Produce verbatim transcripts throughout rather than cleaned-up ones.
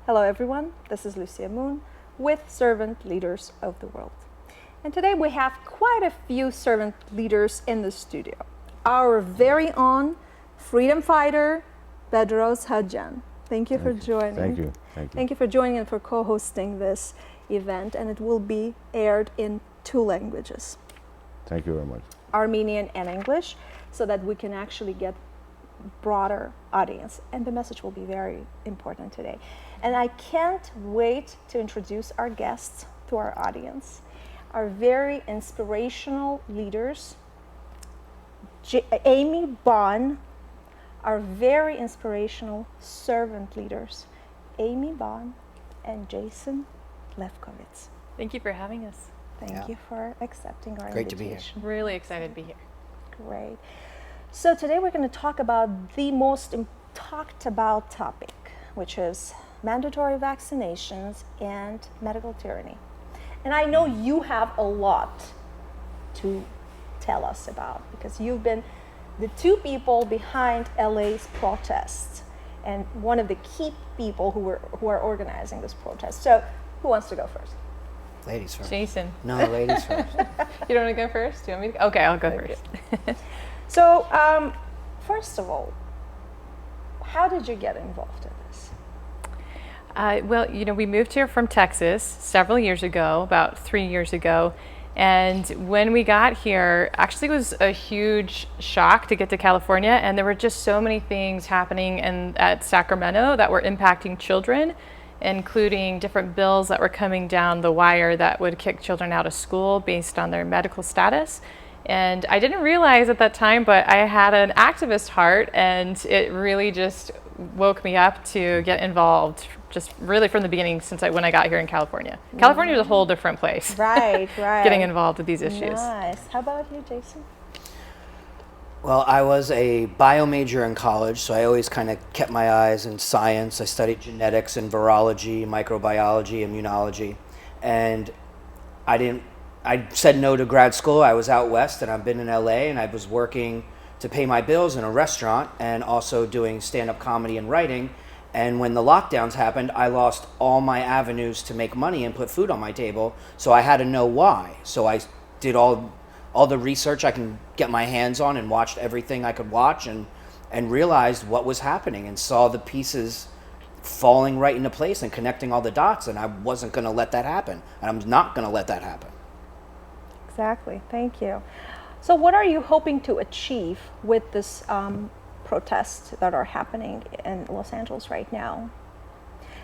Hello, everyone. This is Lucia Moon with Servant Leaders of the World. And today we have quite a few servant leaders in the studio. Our very own freedom fighter, Bedros Hajan. Thank you for joining. Thank you. Thank you. Thank you for joining and for co-hosting this event. And it will be aired in two languages. Thank you very much. Armenian and English, so that we can actually get broader audience. And the message will be very important today. And I can't wait to introduce our guests to our audience, our very inspirational leaders, J- Amy Bond, our very inspirational servant leaders, Amy Bond and Jason Lefkowitz. Thank you for having us. Thank Yeah. you for accepting our Great to be here. invitation. Really excited to be here. Great. So today we're going to talk about the most im- talked about topic, which is mandatory vaccinations and medical tyranny. And I know you have a lot to tell us about because you've been the two people behind L A's protests and one of the key people who were who are organizing this protest. So, who wants to go first? Ladies first. Jason. No, ladies first. You don't want to go first? Do you want me to? Okay, I'll go Okay. first. So, um, first of all, how did you get involved in this? Uh, well, you know, we moved here from Texas several years ago, about three years ago. And when we got here, actually, it was a huge shock to get to California. And there were just so many things happening in, at Sacramento that were impacting children, including different bills that were coming down the wire that would kick children out of school based on their medical status. And I didn't realize at that time, but I had an activist heart, and it really just woke me up to get involved, just really from the beginning since I, when I got here in California. California is a whole different place. Right, right. Getting involved with these issues. Nice. How about you, Jason? Well, I was a bio major in college, so I always kind of kept my eyes in science. I studied genetics and virology, microbiology, immunology, and I didn't. I said no to grad school. I was out west, and I've been in L A, and I was working to pay my bills in a restaurant and also doing stand-up comedy and writing. And when the lockdowns happened, I lost all my avenues to make money and put food on my table. So I had to know why. So I did all all the research I can get my hands on and watched everything I could watch and and realized what was happening and saw the pieces falling right into place and connecting all the dots, and I wasn't going to let that happen, and I'm not going to let that happen. Exactly. Thank you. So, what are you hoping to achieve with this um, protests that are happening in Los Angeles right now?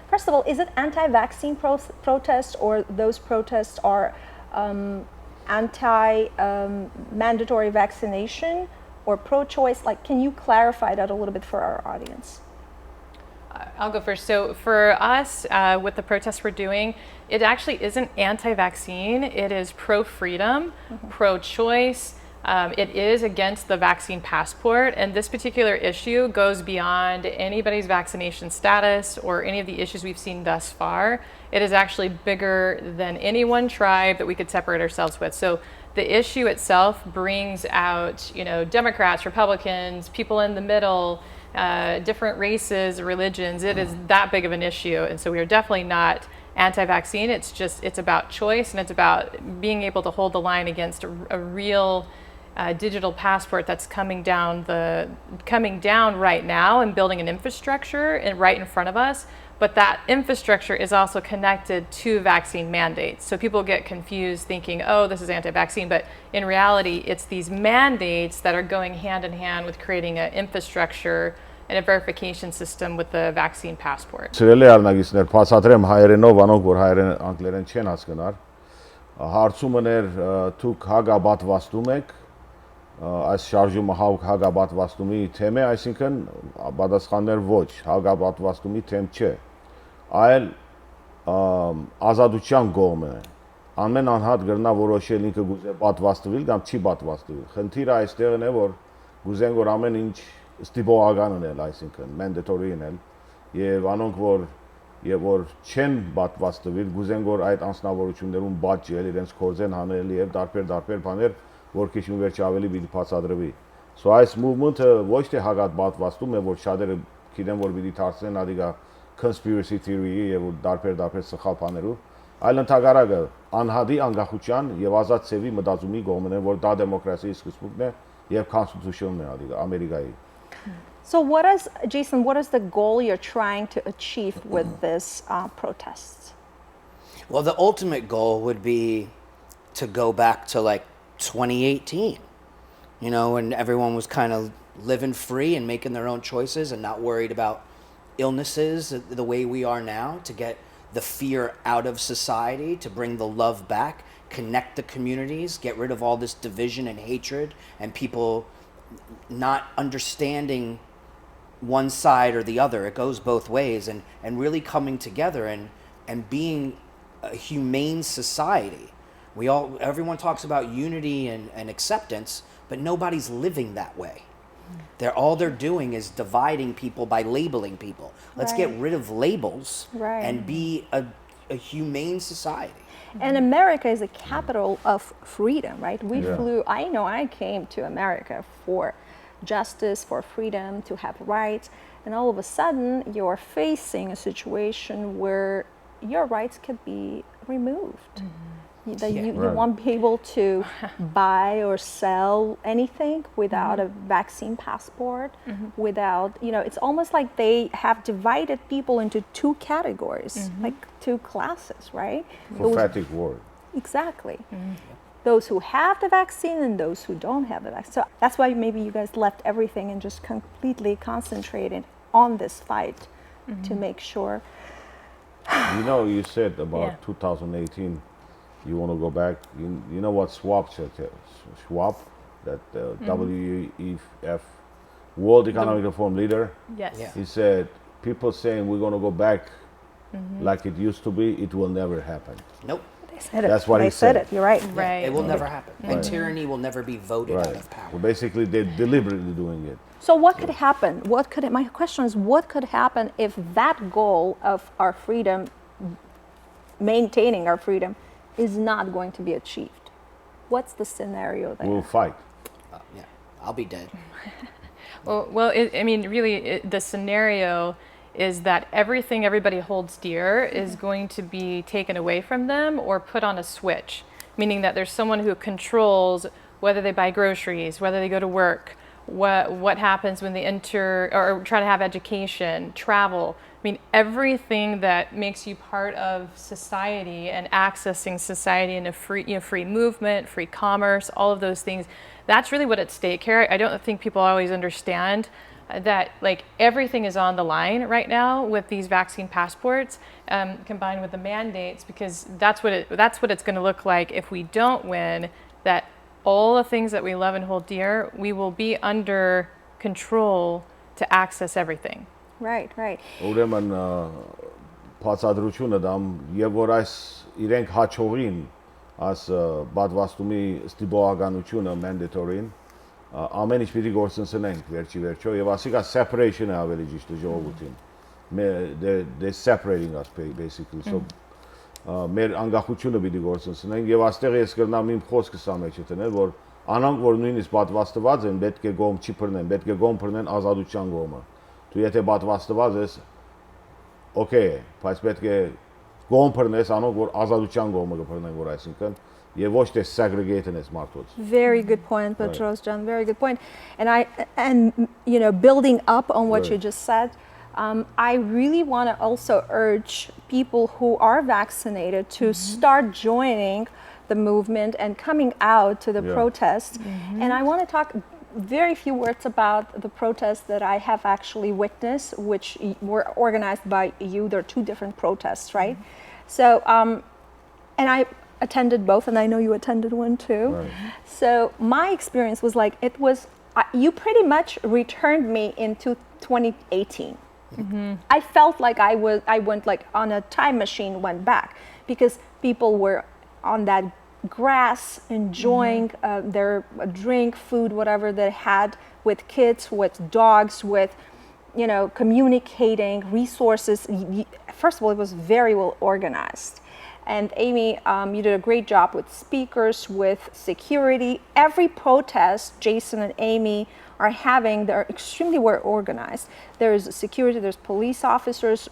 First of all, is it anti-vaccine pro- protest, or those protests are um, anti-mandatory vaccination or pro-choice? Like, can you clarify that a little bit for our audience? Uh, I'll go first. So for us, uh, with the protests we're doing, it actually isn't anti-vaccine. It is pro-freedom, mm-hmm. pro-choice. Um, it is against the vaccine passport, and this particular issue goes beyond anybody's vaccination status or any of the issues we've seen thus far. It is actually bigger than any one tribe that we could separate ourselves with. So the issue itself brings out, you know, Democrats, Republicans, people in the middle, uh, different races, religions. It is that big of an issue, and so we are definitely not anti-vaccine. It's just, it's about choice, and it's about being able to hold the line against a, a real uh, digital passport that's coming down the coming down right now and building an infrastructure and right in front of us. But that infrastructure is also connected to vaccine mandates. So people get confused thinking, oh, this is anti-vaccine, but in reality, it's these mandates that are going hand in hand with creating an infrastructure and a verification system with the vaccine passport. Սիրելի արնագիցներ, բացատրեմ հայերենով, անոնք որ հայերեն անգլերեն չեն հասկնար։ Հարցումը էր, դուք հագապատվաստում եք, այս շարժումը հա- հագապատվաստումի թեմ է, այսինքն պատասխաններ ոչ, հագապատվաստումի թեմ չէ, այլ ըմ, ազատության կողմն է։ Ամեն անհատ կրնա որոշել ինքը գուզե պատվաստվել կամ չի պատվաստվել։ Խնդիրը այստեղն է, որ գուզեն, որ ամեն ինչ ստիպողական ընել, այսինքն mandatory ընել, եւ անոնք, որ եւ որ չեն պատվաստվել, գուզեն, որ այդ անձնավորություններուն պատժել, իրենց գործեն հանել եւ տարբեր տարբեր բաներ, որ քիչ մը վերջը ավելի պիտի բացատրվի։ So այս movement-ը ոչ թե հակատ պատվաստում է, որ շատերը գիտեն, որ պիտի դարձնեն ադիգա conspiracy theory-ի եւ որ տարբեր-տարբեր սխալ բաներու, այլ ընդհակառակը, անհատի անկախութեան եւ ազատ ձեւի մտածումի կողմէն են, որ դա դեմոկրասիի սկզբունքն է եւ constitution-ն է, ադի, Ամերիկայի։ So what is, Jason, what is the goal you're trying to achieve with this uh, protests? Well, the ultimate goal would be to go back to, like, twenty eighteen, you know, when everyone was kind of living free and making their own choices and not worried about illnesses the way we are now, to get the fear out of society, to bring the love back, connect the communities, get rid of all this division and hatred and people not understanding one side or the other. It goes both ways, and, and really coming together and, and being a humane society. We all, everyone talks about unity and, and acceptance, but nobody's living that way. They're, all they're doing is dividing people by labeling people. Let's get Right. rid of labels Right. and be a, a humane society. And America is a capital of freedom, right? We Yeah. flew, I know I came to America for justice, for freedom, to have rights. And all of a sudden, you're facing a situation where your rights could be removed. You- That Yeah. you, you Right. won't be able to buy or sell anything without a vaccine passport, without, you know, it's almost like they have divided people into two categories, like two classes, right? For fatigue world. Exactly. Those who have the vaccine and those who don't have the vaccine. So that's why maybe you guys left everything and just completely concentrated on this fight to make sure. You know, you said about Yeah. two thousand eighteen, you want to go back. You, you know what Schwab said? uh, Schwab, that uh, W E F, World Economic Forum leader, Yes. Yeah. he said, people saying we're going to go back like it used to be, it will never happen. Nope. They said it. That's what They he said said. it. You're right. Right. It will never happen. And Right. Tyranny will never be voted out Right. of power. Well, basically, they're deliberately doing it. So what could happen? What could, my question is, what could happen if that goal of our freedom, maintaining our freedom, is not going to be achieved? What's the scenario there? We'll fight. Uh, yeah, I'll be dead. Well, well, it, I mean, really, it, the scenario is that everything everybody holds dear is going to be taken away from them or put on a switch, meaning that there's someone who controls whether they buy groceries, whether they go to work, what what happens when they enter or try to have education, travel. I mean, everything that makes you part of society and accessing society and a free, you know, free movement, free commerce, all of those things. That's really what at stake here. I don't think people always understand that, like, everything is on the line right now with these vaccine passports, um, combined with the mandates, because that's what it, that's what it's going to look like if we don't win. That all the things that we love and hold dear, we will be under control to access everything. Right, right. Ուրեմն ը, բացատրությունը դամ, եւ որ այս իրենք հաջողին այս ը, պատվաստումի ստիպողականությունը, mandatory-ն, ը, ամեն ինչ պիտի գործընծնենք վերջի վերջո, եւ ասիկա separation է ավելի ճիշտ ժողովրդին, they separating us basically, so ը, մեր անկախությունը պիտի գործընծնենք, եւ աստեղ ես կրնամ իմ խոսքը սա մեջը դնել, որ անոնք որ նույնիսկ պատվաստված են, պետք է կողմ չի բռնեն, պետք է կողմ բռնեն ազատության կողմը։ Դու եթե պատվաստված ես, okay, բայց պետք է կողմ բռնես անոնք որ ազատության կողմը կբռնեն, որ այսինքն, եւ ոչ թե segregating ես մարդոց։ Very good point, Petros John. Very good point. And I and you know, building up on what you just said, um, I really want to also urge people who are vaccinated to start joining the movement and coming out to the Yeah. protest. And I want to talk very few words about the protests that I have actually witnessed, which y- were organized by you. There are two different protests, right? So, um, and I attended both, and I know you attended one too. Right. So my experience was like it was. I- You pretty much returned me into twenty eighteen. I felt like I was. I went like on a time machine, went back because people were on that grass enjoying uh, their drink, food, whatever they had, with kids, with dogs, with you know, communicating resources. Y- y- First of all, it was very well organized. And Amy, um, you did a great job with speakers, with security. Every protest Jason and Amy are having, they're extremely well organized. There's security, there's police officers.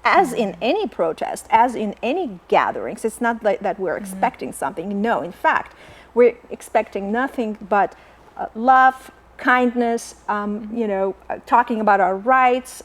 As in any protest, as in any gatherings, it's not like that we're expecting something. No, in fact, we're expecting nothing but uh, love, kindness, um, you know, uh, talking about our rights,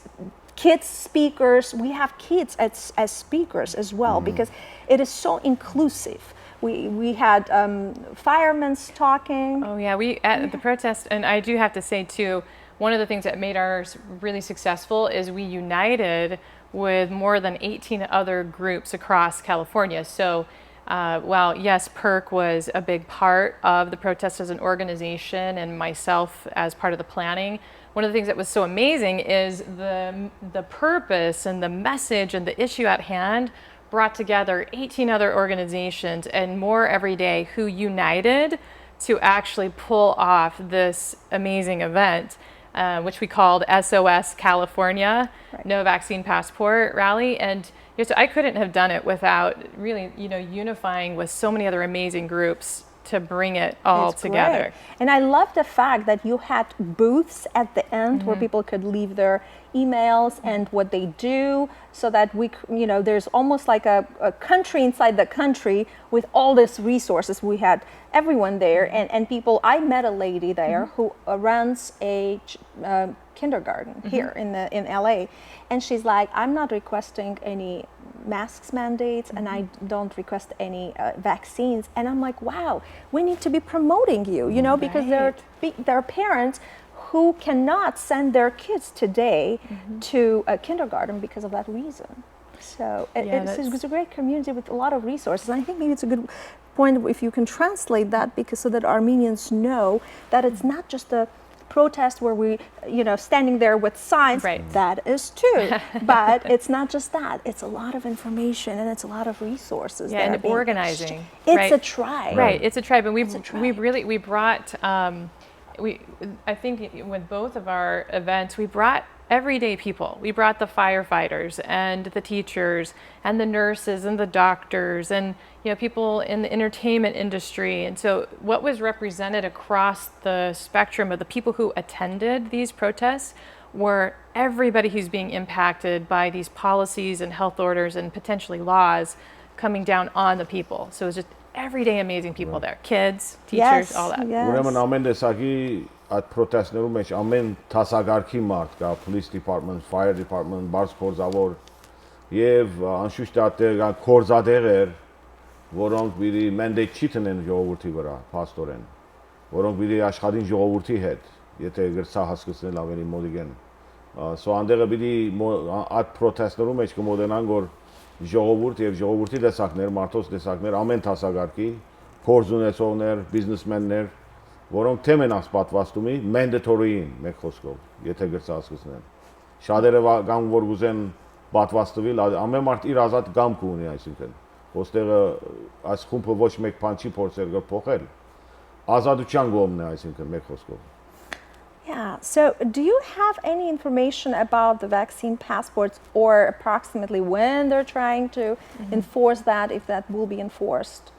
kids speakers. We have kids as, as speakers as well because it is so inclusive. We, we had um, firemen's talking. Oh yeah, we at the protest, and I do have to say too, one of the things that made ours really successful is we united with more than eighteen other groups across California. So uh, while yes, PERC was a big part of the protest as an organization and myself as part of the planning, one of the things that was so amazing is the, the purpose and the message and the issue at hand brought together eighteen other organizations and more every day who united to actually pull off this amazing event, uh, which we called S O S California, right. No Vaccine Passport Rally. And you know, so I couldn't have done it without really, you know, unifying with so many other amazing groups to bring it all it's together. Great. And I love the fact that you had booths at the end mm-hmm. where people could leave their emails mm-hmm. and what they do, so that we, you know, there's almost like a, a country inside the country with all these resources. We had everyone there, mm-hmm. and, and people. I met a lady there mm-hmm. who uh, runs a uh, kindergarten mm-hmm. here in the in L A, and she's like, "I'm not requesting any masks mandates, mm-hmm. and I mm-hmm. don't request any uh, vaccines." And I'm like, "Wow, we need to be promoting you, you know, because right. there are there are parents who cannot send their kids today mm-hmm. to a kindergarten because of that reason." So it, yeah, it's, it's a great community with a lot of resources. And I think it's a good point if you can translate that because so that Armenians know that it's not just a protest where we, you know, standing there with signs. Right. That is too. But it's not just that. It's a lot of information and it's a lot of resources. Yeah, and organizing. It's right. a tribe. Right. It's a tribe. And we we really, we brought, um, we, I think with both of our events, we brought everyday people. We brought the firefighters and the teachers and the nurses and the doctors and you know people in the entertainment industry. And so what was represented across the spectrum of the people who attended these protests were everybody who's being impacted by these policies and health orders and potentially laws coming down on the people. So it was just everyday amazing people there, kids, teachers, yes, all that. Yes. Ուրեմն ամեն տեսակի այդ պրոտեստներու մեջ ամեն դասակարգի մարդ կա, police department, fire department, բարձ գործավոր եւ անշուշտ այդտեղ կան գործատեղեր, որոնք պիտի mandate չի տնեն ժողովրդի վրա, փաստորեն, որոնք պիտի աշխատին ժողովրդի հետ, եթե գրցա հասկցնել ավելի մոտիկեն։ So անդեղը պիտի այդ պրոտեստներու մեջ կմոտենան, որ ժողովուրդ եւ ժողովրդի տեսակներ, մարդոց տեսակներ, ամեն դասակարգի, փորձ ունեցողներ, բիզնեսմեններ, որոնք թեմ են այս պատվաստումի, mandatory-ին, մեկ խոսքով, եթե գրցա հասկցնեն։ Շատերը կան, որ կուզեն պատվաստվել, ամեն մարդ իր ազատ կամքը ունի, այսինքն, ոստեղը այս խումբը ոչ մեկ բան չի փորձեր կը փոխել, ազատության կողմն է, այսինքն, մեկ խոսքով։ Yeah, so do you have any information about the vaccine passports or approximately when they're trying to mm-hmm. enforce that, if that will be enforced?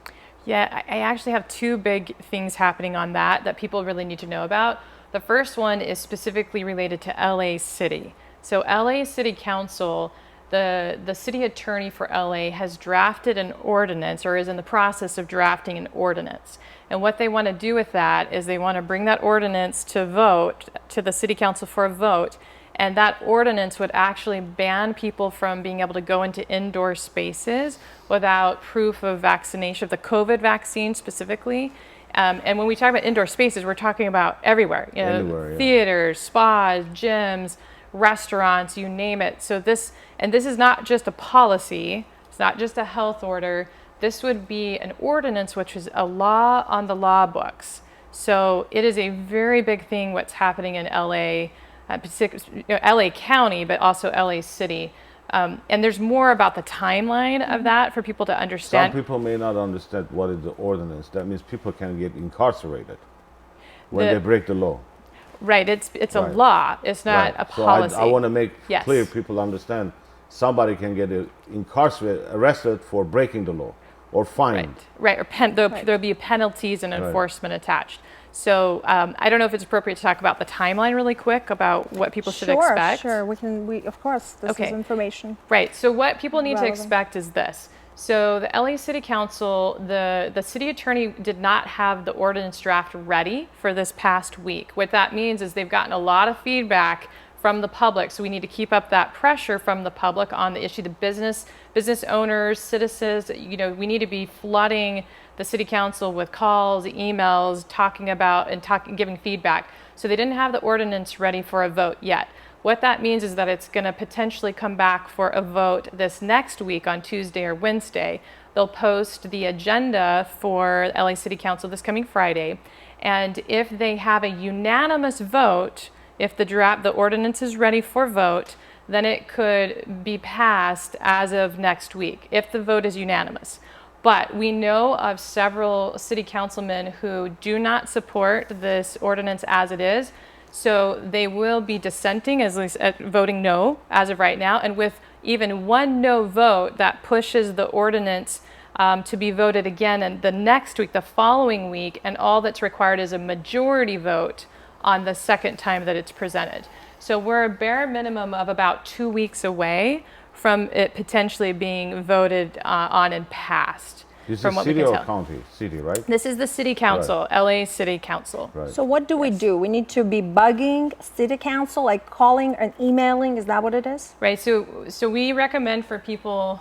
Yeah, I actually have two big things happening on that that people really need to know about. The first one is specifically related to L A City. So L A City Council, the, the city attorney for L A has drafted an ordinance or is in the process of drafting an ordinance. And what they want to do with that is they want to bring that ordinance to vote to the city council for a vote. And that ordinance would actually ban people from being able to go into indoor spaces without proof of vaccination, of the COVID vaccine specifically. Um, and when we talk about indoor spaces, we're talking about everywhere, you know, everywhere yeah. Theaters, spas, gyms, restaurants, you name it. So this, and this is not just a policy, it's not just a health order. This would be an ordinance, which is a law on the law books. So it is a very big thing what's happening in L A, uh, you know, L A County, but also L A City. Um, and there's more about the timeline of mm-hmm. that for people to understand. Some people may not understand what is the ordinance. That means people can get incarcerated when the, they break the law. Right, it's it's right. a law. It's not right. a policy. So I, I want to make yes. clear people understand somebody can get incarcerated, arrested for breaking the law or fined. Right, right. Or pen, there'll, right. there'll be penalties and enforcement right. attached. So um, I don't know if it's appropriate to talk about the timeline really quick about what people should Sure, expect. Sure. We can. We of course. This Okay. Is information. Right. So what people need to Relevant. Expect is this. So the L A City Council, the the city attorney did not have the ordinance draft ready for this past week. What that means is they've gotten a lot of feedback from the public. So we need to keep up that pressure from the public on the issue. The business business owners, citizens, you know, we need to be flooding the city council with calls, emails, talking about and talking, giving feedback. So they didn't have the ordinance ready for a vote yet. What that means is that it's going to potentially come back for a vote this next week on Tuesday or Wednesday. They'll post the agenda for L A City Council this coming Friday. And if they have a unanimous vote, if the draft, the ordinance is ready for vote, then it could be passed as of next week if the vote is unanimous. But we know of several city councilmen who do not support this ordinance as it is. So they will be dissenting, as least, uh, voting no as of right now. And with even one no vote, that pushes the ordinance um, to be voted again and the next week, the following week, and all that's required is a majority vote on the second time that it's presented. So we're a bare minimum of about two weeks away from it potentially being voted uh, on and passed. This from is what city we can or tell. County? City, right? This is the city council, L A City Council. Right. So what do we do? We need to be bugging city council, like calling and emailing. Is that what it is? Right. So so we recommend for people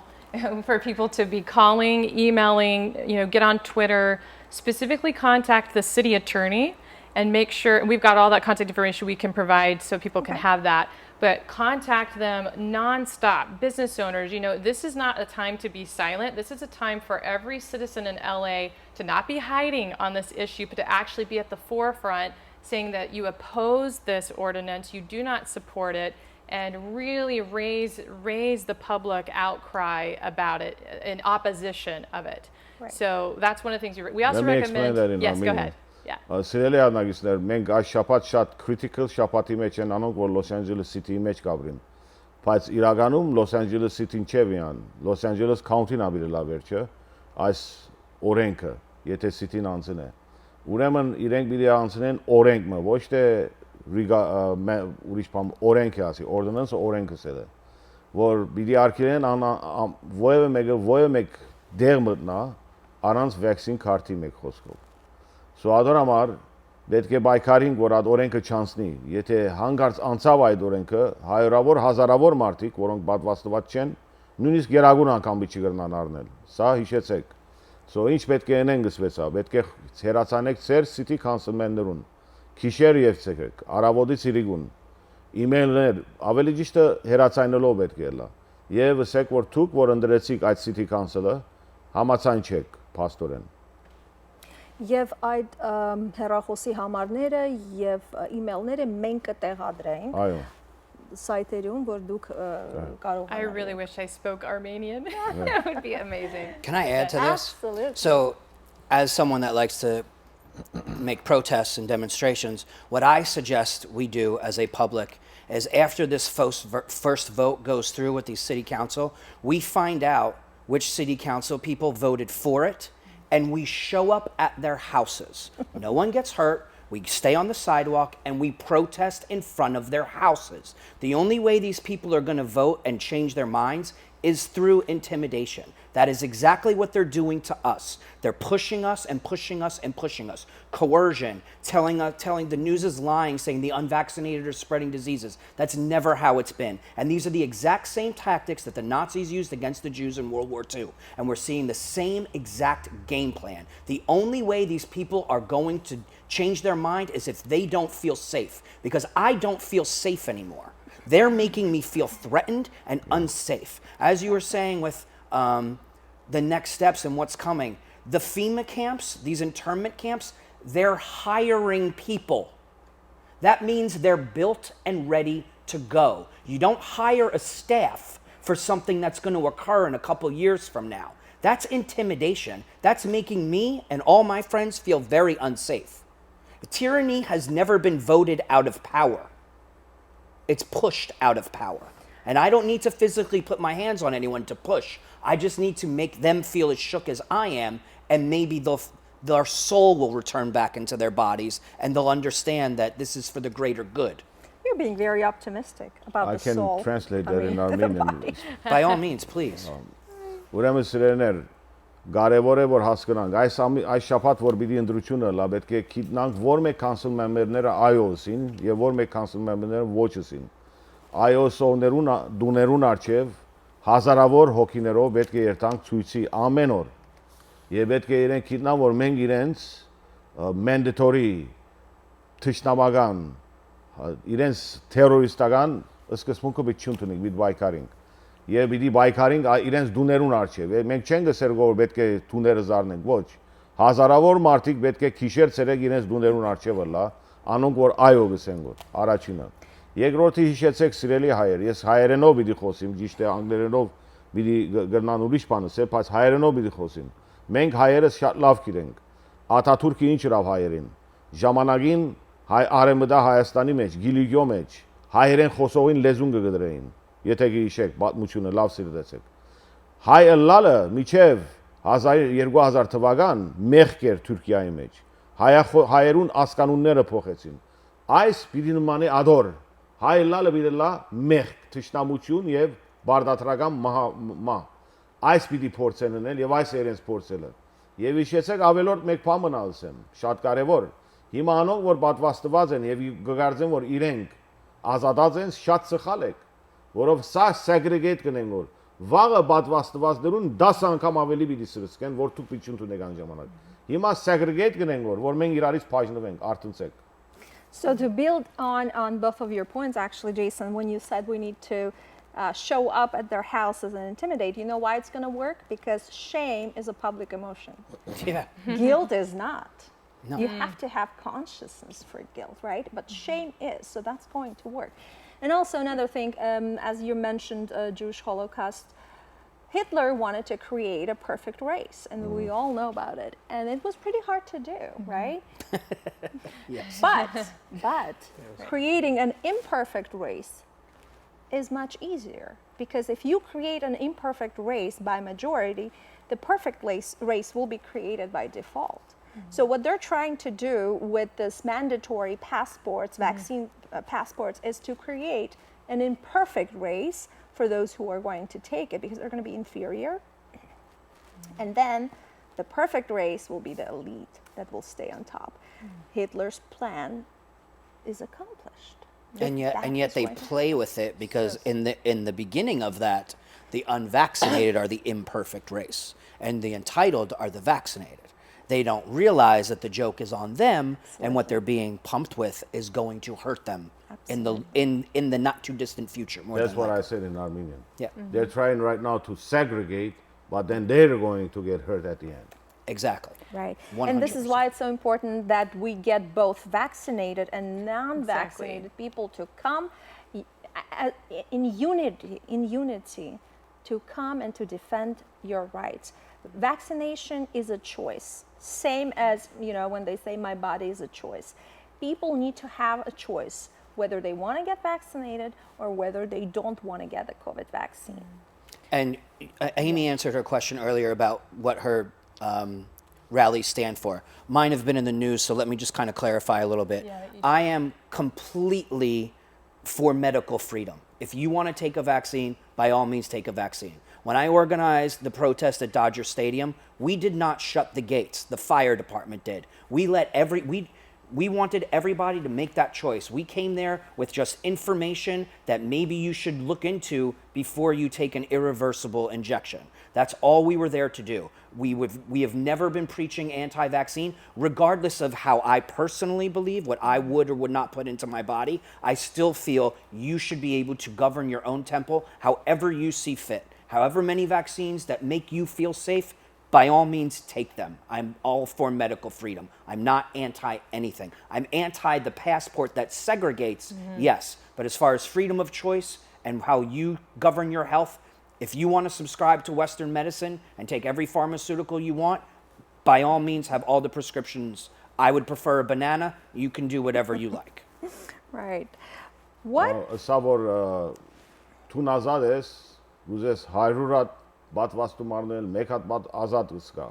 for people to be calling, emailing, you know, get on Twitter, specifically contact the city attorney and make sure we've got all that contact information we can provide so people can have that. But contact them nonstop. Business owners, you know, this is not a time to be silent. This is a time for every citizen in L A to not be hiding on this issue, but to actually be at the forefront saying that you oppose this ordinance, you do not support it, and really raise raise the public outcry about it in opposition of it. Right. So that's one of the things we, we also Let me recommend. Explain that in Yes, go Armenian. Ahead. Yeah. Ա, Սիրելի ադնակիցներ, մենք այս շաբաթ շատ critical շաբաթի մեջ են անոնք, որ Լոս Անջելես City-ի մեջ կապրին։ Բայց իրականում Լոս Անջելես City-ն չէ միան, Լոս Անջելես County-ն ա բերելա վերջը այս օրենքը, եթե City-ն անցնէ։ Ուրեմն իրենք պիտի անցնեն օրենք մը, ոչ թե Riga, ա, մե-, ուրիշ բան, օրենք է ասի, ordinance օրենքը սել է, որ պիտի արգելեն ան, ան, ան, ովևէ մեկը, ովևէ մեկ դեղ մտնա, առանց vaccine card-ի, մեկ խոսքով։ So ադոր համար պետք է պայքարինք, որ այդ օրենքը չանցնի։ Եթե հանկարծ անցաւ այդ օրենքը, հարյուրավոր, հազարավոր մարդիկ, որոնք պատվաստված չեն, նույնիսկ գերագուն անգամ չի կրնան առնել։ Սա հիշեցեք։ So ինչ պետք է ընենք, ըսվեցա, պետք է հեռացանեք ձեր city councilman-ներուն, գիշեր եւ ցերեկ, առավոտի ցիրիկուն, email-ներ, ավելի ճիշտը հեռացայնելով պետք է ըլլայ։ Եվ ըսեք, որ դուք, որ ընտրեցիք այդ city council-ը, համաձայն չեք փաստորեն։ Եվ այդ ըմ, հեռախոսի համարները և ը, email-ները մենք կտեղադրենք Այո։ Սայթերում, որ դուք ը, Right. կարող I անեք։ Really wish I spoke Armenian. That would be amazing. Can I add to this? Absolutely. So, as someone that likes to make protests and demonstrations, what I suggest we do as a public is after this first, ver- first vote goes through with the city council, we find out which city council people voted for it, and we show up at their houses. No one gets hurt. We stay on the sidewalk and we protest in front of their houses. The only way these people are going to vote and change their minds is through intimidation. That is exactly what they're doing to us. They're pushing us and pushing us and pushing us. Coercion, telling, uh, telling the news is lying, saying the unvaccinated are spreading diseases. That's never how it's been. And these are the exact same tactics that the Nazis used against the Jews in World War Two. And we're seeing the same exact game plan. The only way these people are going to change their mind is if they don't feel safe, because I don't feel safe anymore. They're making me feel threatened and unsafe. As you were saying with um, the next steps and what's coming, the FEMA camps, these internment camps, they're hiring people. That means they're built and ready to go. You don't hire a staff for something that's going to occur in a couple years from now. That's intimidation. That's making me and all my friends feel very unsafe. Tyranny has never been voted out of power. It's pushed out of power. And I don't need to physically put my hands on anyone to push. I just need to make them feel as shook as I am, and maybe they'll Their soul will return back into their bodies, and they'll understand that this is for the greater good. You're being very optimistic about I the can soul translate that coming in into the Armenian. body. By all means, please. Ուրեմն, սիրելիներ, կարեւոր է որ հասկնանք այս ամի- այս շաբաթ որ պիտի ընտրությունը լա, պետք է գիտնանք որ մեկ council member-ները այո ըսին եւ որ մեկ council member-ները ոչ ըսին։ Այո ըսողներուն ա- դուներուն առջեւ հազարավոր հոգիներով պետք է երթանք ցոյցի ամեն օր եւ պետք է իրենք գիտնան որ մենք իրենց ը, mandatory թշնամական, հա, իրենց թերորիստական սկզբունքը պիտի չընդունենք, պիտի պայքարենք։ Եւ պիտի պայքարենք ա- իրենց դուներուն առջեւ։ Եւ մենք չենք ըսեր որ պետք է դուները զարնենք, ոչ։ Հազարավոր մարդիկ պետք է գիշեր ցերեկ իրենց դուներուն առջեւ ըլլայ, անոնք որ այո գսեն որ, առաջինը։ Երկրորդը հիշեցեք, սիրելի հայեր, ես հայերենով պիտի խոսեմ, ճիշդ է, անգլերենով պիտի գ- գրնան ուրիշ բան ասել, բայց հայերենով պիտի խոսեմ։ Մենք հայերս շատ լավ գիտենք Աթաթուրքը ինչ ըրաւ հայերին։ Ժամանակին հայ արեմտա Հայաստանի մեջ, Կիլիկիո մեջ, հայերեն խոսողին լեզուն կը կտրեին, եթե կը հիշեք, պատմությունը լավ սիրտեցեք։ Հայ ըլլալը միջև հազար, երկու հազար թվական մեղք էր Թուրքիայի մեջ։ Հայախո- հայերուն ասկանունները փոխեցին։ Այս պիտի նմանի ադոր։ Հայ ըլլալը պիտի ըլլա մեղք, թշնամություն եւ բարդատրական մահ-, մահ։ Այս պիտի փորձեն ընել եւ այս է իրենց փորձելը։ Եւ հիշեցեք, ավելորդ մեկ բան մնա ասեմ, շատ կարեւոր։ Հիմա անոնք որ պատվաստված են եւ կգարձեն որ իրենք ազատած են, շատ սխալ եք, որով սա segregate կնեն որ վաղը պատվաստվածներուն դաս անգամ ավելի պիտի սրսկեն որ դուք պիտի չընդունեք այն ժամանակ։ Հիմա segregate կնեն որ որ մենք իրարից բաժնվենք, արթնցեք։ So to build on on both of your points, actually, Jason, when you said we need to uh, show up at their houses and intimidate, you know why it's going to work? Because shame is a public emotion. Yeah. Guilt is not. No. You have to have consciousness for guilt, right? But shame is, so that's going to work. And also another thing, um, as you mentioned, uh, Jewish Holocaust, Hitler wanted to create a perfect race, and we all know about it. And it was pretty hard to do, right? Yes. But but creating an imperfect race is much easier, because if you create an imperfect race by majority, the perfect race, race will be created by default. So what they're trying to do with this mandatory passports, vaccine uh, passports, is to create an imperfect race for those who are going to take it, because they're going to be inferior. And then the perfect race will be the elite that will stay on top. Hitler's plan is accomplished. And yet, That and yet is they what- play with it because in the in the beginning of that, the unvaccinated are the imperfect race, and the entitled are the vaccinated. They don't realize that the joke is on them, and what they're being pumped with is going to hurt them in the in in the not too distant future. More That's than what I likely. Said in Armenian. Yeah. They're trying right now to segregate, but then they're going to get hurt at the end. Exactly. Right. One And this is hundred percent. Why it's so important that we get both vaccinated and non-vaccinated people to come i- a- in unity, in unity, to come and to defend your rights. Vaccination is a choice, same as, you know, when they say my body is a choice. People need to have a choice whether they want to get vaccinated or whether they don't want to get the COVID vaccine. And uh, Amy answered her question earlier about what her um, rallies stand for. Mine have been in the news, so let me just kind of clarify a little bit. Yeah, you- I am completely for medical freedom. If you want to take a vaccine, by all means take a vaccine. When I organized the protest at Dodger Stadium, we did not shut the gates. The fire department did. We let every we we wanted everybody to make that choice. We came there with just information that maybe you should look into before you take an irreversible injection. That's all we were there to do. We would we have never been preaching anti-vaccine, regardless of how I personally believe, what I would or would not put into my body. I still feel you should be able to govern your own temple however you see fit. However many vaccines that make you feel safe, by all means take them. I'm all for medical freedom. I'm not anti anything. I'm anti the passport that segregates, yes, but as far as freedom of choice and how you govern your health, if you want to subscribe to Western medicine and take every pharmaceutical you want, by all means have all the prescriptions. I would prefer a banana. You can do whatever you like. Right. What? Ա, Սա որ ը, դուն ազատ ես, ուզես հարյուր հատ պատվաստում առնել, մեկ հատ պատ ազատ կսկա։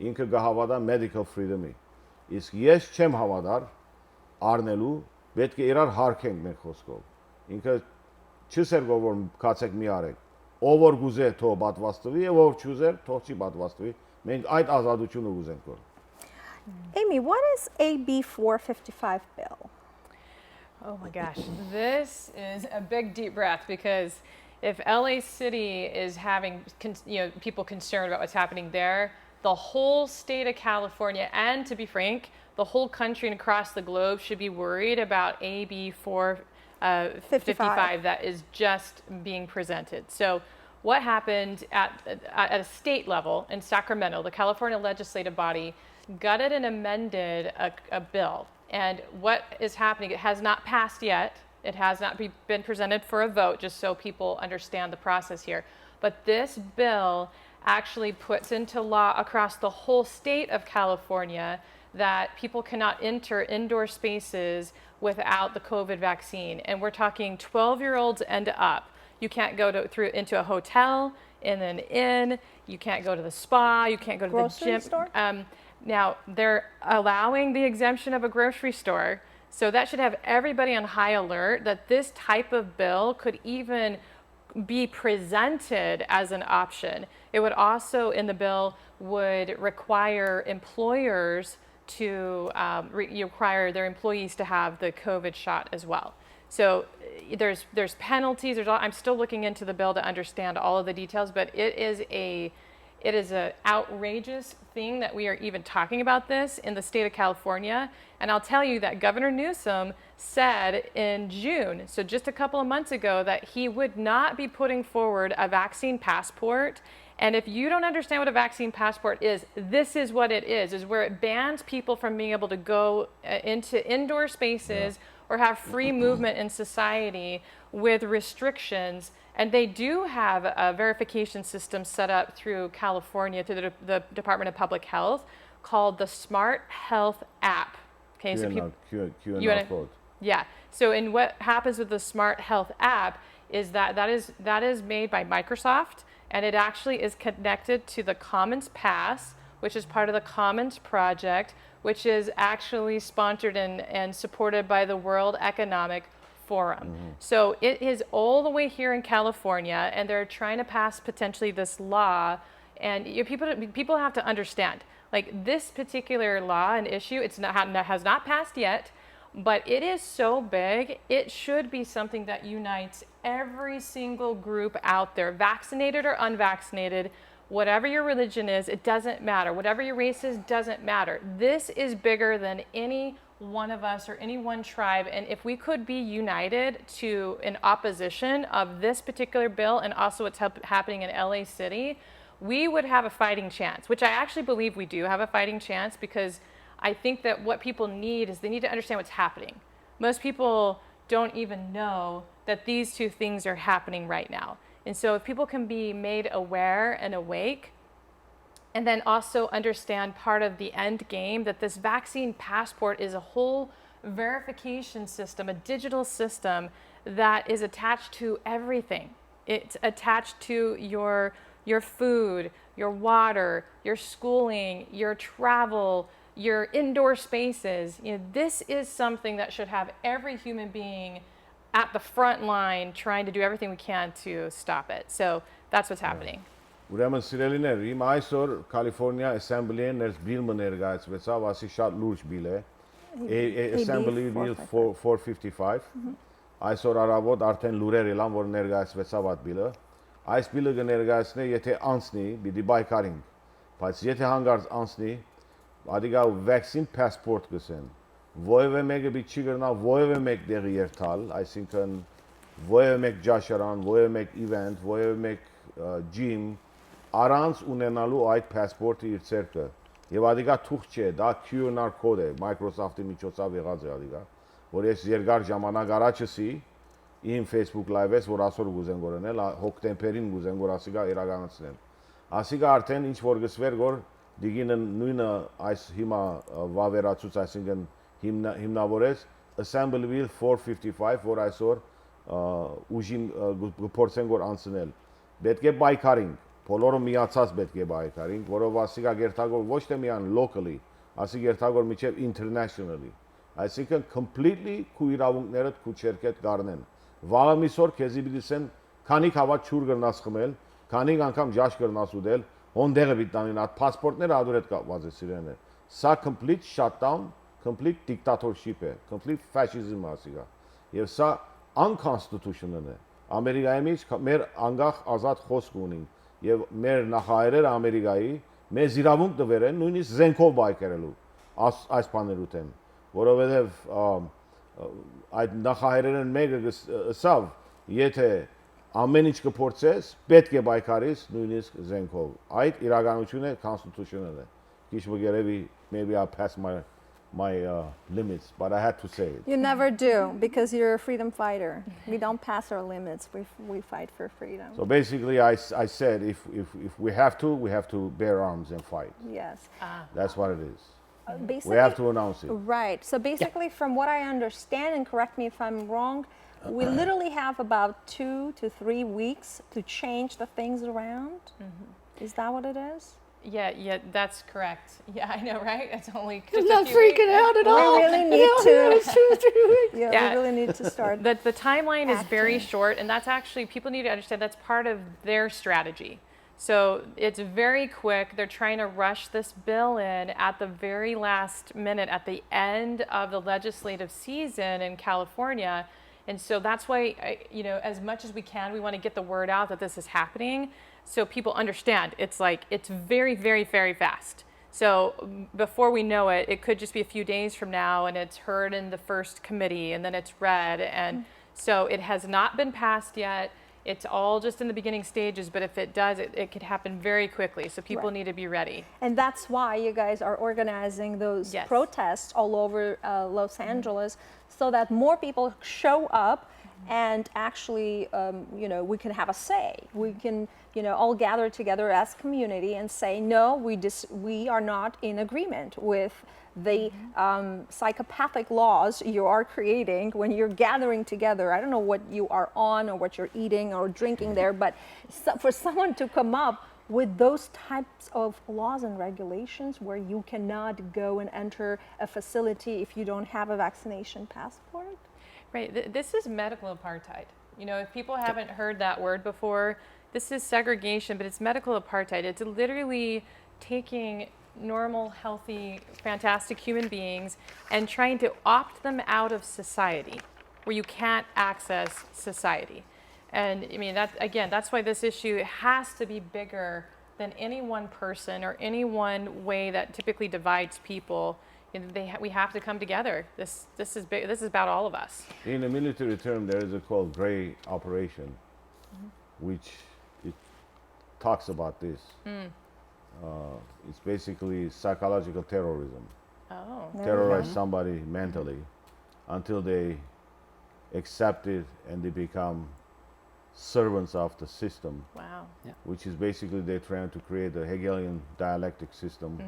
Ինքը կը հաւատայ medical freedom-ի։ Իսկ ես չեմ հաւատար առնելու, պէտք է իրար հարգենք մեր խօսքով։ Ինքը չ'ըսեր գոր որ «Գացէք, մի արեք»։ Ով որ կ'ուզէ, թող պատուաստուի, եւ ով որ չ'ուզեր, թող չի պատուաստուի։ Մենք այդ ազատութիւնը կ'ուզենք որ։ Amy, what is A B four fifty-five bill? Oh my gosh, this is a big deep breath because if L A City is having con- you know people concerned about what's happening there, the whole state of California, and to be frank, the whole country and across the globe should be worried about A B four uh, fifty-five that is just being presented. So, what happened at, at a state level in Sacramento, the California legislative body gutted and amended a, a bill. And what is happening, it has not passed yet. It has not be, been presented for a vote, just so people understand the process here. But this bill actually puts into law across the whole state of California that people cannot enter indoor spaces without the COVID vaccine. And we're talking twelve year olds and up. You can't go to, through into a hotel, in an inn. You can't go to the spa. You can't go to grocery the gym. Store? Um, now, they're allowing the exemption of a grocery store. So that should have everybody on high alert that this type of bill could even be presented as an option. It would also, in the bill, would require employers to um, re- require their employees to have the COVID shot as well. So uh, there's there's penalties. There's all, I'm still looking into the bill to understand all of the details, but it is a it is an outrageous thing that we are even talking about this in the state of California. And I'll tell you that Governor Newsom said in June, so just a couple of months ago, that he would not be putting forward a vaccine passport. And if you don't understand what a vaccine passport is, this is what it is, is where it bans people from being able to go uh, into indoor spaces yeah. or have free movement in society with restrictions. And they do have a verification system set up through California, through the, the Department of Public Health, called the Smart Health app. Okay, so Q N R, people, Q, Q N R you wanna, code. Yeah. So, in what happens with the Smart Health app is that that is that is made by Microsoft, and it actually is connected to the Commons Pass, which is part of the Commons Project, which is actually sponsored and, and supported by the World Economic Forum. Mm-hmm. So it is all the way here in California, and they're trying to pass potentially this law. And you, people, people have to understand, like, this particular law and issue, it's not has not passed yet, but it is so big. It should be something that unites every single group out there, vaccinated or unvaccinated. Whatever your religion is, it doesn't matter. Whatever your race is, doesn't matter. This is bigger than any one of us or any one tribe, and if we could be united to an opposition of this particular bill and also what's hap- happening in L A City, we would have a fighting chance, which I actually believe we do have a fighting chance, because I think that what people need is they need to understand what's happening. Most people don't even know that these two things are happening right now. And so if people can be made aware and awake, and then also understand part of the end game, that this vaccine passport is a whole verification system, a digital system that is attached to everything. It's attached to your your food, your water, your schooling, your travel, your indoor spaces. You know, this is something that should have every human being at the front line trying to do everything we can to stop it. So that's what's happening. Ուրեմն, սիրելիներ, իմ այսօր California Assembly-ին ներս բիլ մը ներկայացվեցաւ, ասի շատ լուրջ բիլ է։ A- A- Assembly Bill four- four fifty-five։ Այսօր առավոտ արդեն լուրեր ելան, որ ներկայացվեցաւ այդ բիլը։ Այս բիլը կներկայացնէ, եթե անցնի, պիտի պայքարինք, բայց եթե հանկարծ անցնի, ադիկա vaccine passport կսեն, որևէ մեկը պիտի չի կրնա որևէ մեկ տեղի երթալ, այսինքն՝ որևէ մեկ ճաշարան, որևէ մեկ event, որևէ մեկ gym, առանց ունենալու այդ passport-ը իր ձեռքը։ Եւ ադիկա թուղթ չէ, դա Q R code է, Microsoft-ի միջոցով եղած է ադիկա, որ ես երկար ժամանակ առաջ ըսի իմ Facebook Live-ից, որ այսօր կուզեն գորենել, հոկտեմբերին կուզեն, որ ասիկա իրականացնեն։ Ասիկա արդեն ինչ որ գսվեր, որ դիգինը նույնը այս հիմա վավերացուց, այսինքն հիմնա- հիմնավորեց Assembly Bill four fifty-five, որ այսօր ուժին կփորձեն որ անցնել։ Պետք է պայքարենք, բոլորը միացած պէտք է պայքարինք, որովհետեւ ասիկա կերթագոր ոչ թե միայն locally, ասի կերթագոր միջև internationally։ Այսինքն, completely քու իրաւունքներդ, քու չերքեդ կառնեն։ Վաղը միսօր քեզի պիտի սեն քանի գավաթ ջուր կրնաս խմել, քանի անգամ ճաշ կրնաս ուտել, հոն դեղը պիտի տանին, այդ passport-ները ատուր հետ կապված է, սիրեներ։ Սա complete shutdown, complete dictatorship է, complete fascism է ասիկա։ Եւ սա unconstitutional է։ Ամերիկայի մեջ ք-, մեր անկախ ազատ խոսք ունենք եւ մեր նախահայրերը Ամերիկայի մեզ իրաւունք տուեր են նույնիսկ զենքով պայքարելու աս-, այս բաներու դեմ, որովհետեւ, ա, ա, այդ նախահայրերեն մեկը գս-, ըսաւ, եթե ամեն ինչ կփորձես, պէտք է պայքարես նույնիսկ զենքով։ Այդ իրականություն է, constitutional է։ Քիչ մը գերեւի, maybe I pass my, my, uh, limits, but I had to say it. You never do, because you're a freedom fighter. We don't pass our limits. We, we fight for freedom. So basically, I, s- I said if, if, if we have to, we have to bear arms and fight. Yes. That's what it is. Basically, We have to announce it. Right. So basically, from what I understand, and correct me if I'm wrong, we literally have about two to three weeks to change the things around. Is that what it is? Yeah, yeah, that's correct. Yeah, I know, right? It's only I'm not freaking out at all. We really need Yeah, to. it's two, three weeks. Yeah, Yeah. We really need to start. The, the timeline is very Acting. Short, and that's actually, people need to understand that's part of their strategy. So it's very quick. They're trying to rush this bill in at the very last minute, at the end of the legislative season in California. And so that's why, I- you know, as much as we can, we want to get the word out that this is happening so people understand. It's like, it's very, very, very fast. So, m- before we know it, it could just be a few days from now, and it's heard in the first committee, and then it's read. And so it has not been passed yet. It's all just in the beginning stages, but if it does, it, it could happen very quickly. So people Right. need to be ready. And that's why you guys are organizing those Yes. protests all over uh, Los Angeles, so that more people show up and actually, um, you know, we can have a say. We can, you know, all gather together as community and say, no, we dis- we are not in agreement with the um, psychopathic laws you are creating when you're gathering together. I don't know what you are on or what you're eating or drinking there, but so, for someone to come up with those types of laws and regulations where you cannot go and enter a facility if you don't have a vaccination passport? Right. Th- this is medical apartheid. You know, if people haven't heard that word before, this is segregation, but it's medical apartheid. It's literally taking normal, healthy, fantastic human beings and trying to opt them out of society where you can't access society. And I mean, that again, that's why this issue has to be bigger than any one person or any one way that typically divides people. You know, they ha- we have to come together. This this is big. This is about all of us. In a military term, there is a called gray operation, which it talks about this. Uh, it's basically psychological terrorism. Oh, There we Terrorize go. Somebody mentally until they accept it and they become servants of the system, Wow. Which is basically they're trying to create a Hegelian dialectic system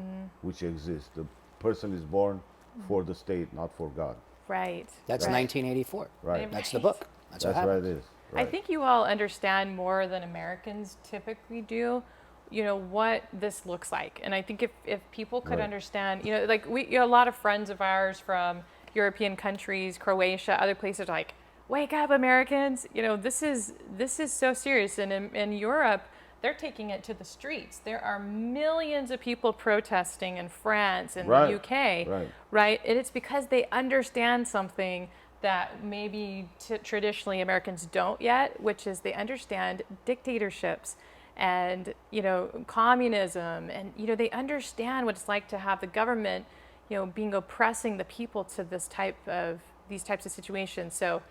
which exists. The person is born for the state, not for God. Right. That's Right. nineteen eighty-four. Right. That's the book. That's, what That's what happened. It is. I Right. Think you all understand more than Americans typically do, you know, what this looks like. And I think if, if people could Right. Understand, you know, like we, you know, a lot of friends of ours from European countries, Croatia, other places, are like, wake up, Americans. You know, this is, this is so serious. And in, in Europe, they're taking it to the streets. There are millions of people protesting in France and Right. The U K, Right. Right? And it's because they understand something that maybe t- traditionally Americans don't yet, which is they understand dictatorships and, you know, communism, and, you know, they understand what it's like to have the government, you know, being oppressing the people to this type of these types of situations. So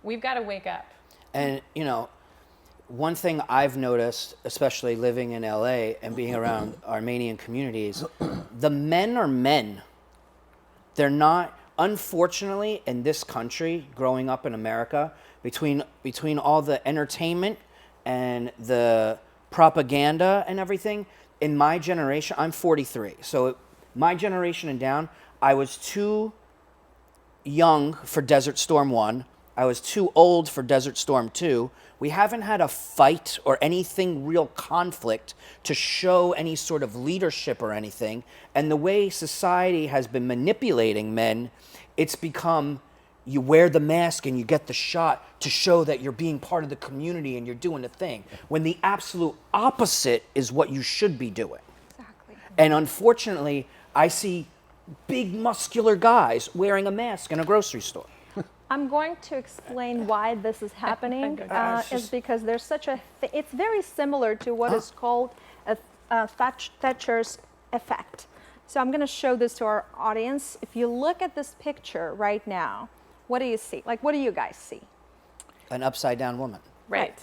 we've got to wake up. And, you know, one thing I've noticed, especially living in L A and being around Armenian communities, the men are men. They're not, unfortunately, in this country, growing up in America, between, between all the entertainment and the propaganda and everything, in my generation, I'm forty-three, so my generation and down, I was too young for Desert Storm one. I was too old for Desert Storm two. We haven't had a fight or anything real conflict to show any sort of leadership or anything. And the way society has been manipulating men, it's become you wear the mask and you get the shot to show that you're being part of the community and you're doing the thing. When the absolute opposite is what you should be doing. Exactly. And unfortunately, I see big muscular guys wearing a mask in a grocery store. I'm going to explain why this is happening. Uh, is because there's such a. Th- it's very similar to what is called a, a Thatch- Thatcher's effect. So I'm going to show this to our audience. If you look at this picture right now, what do you see? Like, what do you guys see? An upside down woman. Right.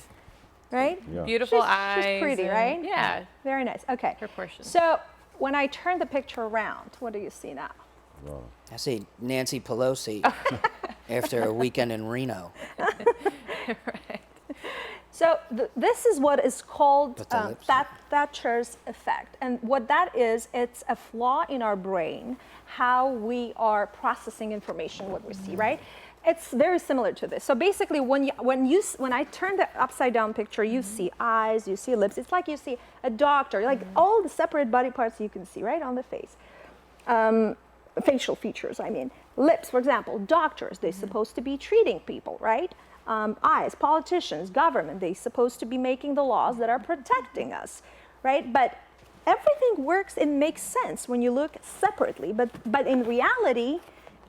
Right? Yeah. Beautiful She's, eyes. she's pretty, And- right? Yeah. Very nice. Okay. Proportions. So when I turn the picture around, what do you see now? Wow. I see Nancy Pelosi after a weekend in Reno. Right. So th- this is what is called But the um, lips- That- Thatcher's effect. And what that is, it's a flaw in our brain, how we are processing information, what we see, right? It's very similar to this. So basically, when you, when you s- when I turn the upside down picture, you see eyes, you see lips. It's like you see a doctor, like all the separate body parts you can see, right, on the face. Um, facial features, I mean. Lips, for example, doctors, they're supposed to be treating people, right? Um, eyes, politicians, government, they're supposed to be making the laws that are protecting us, right? But everything works and makes sense when you look separately. But, but in reality,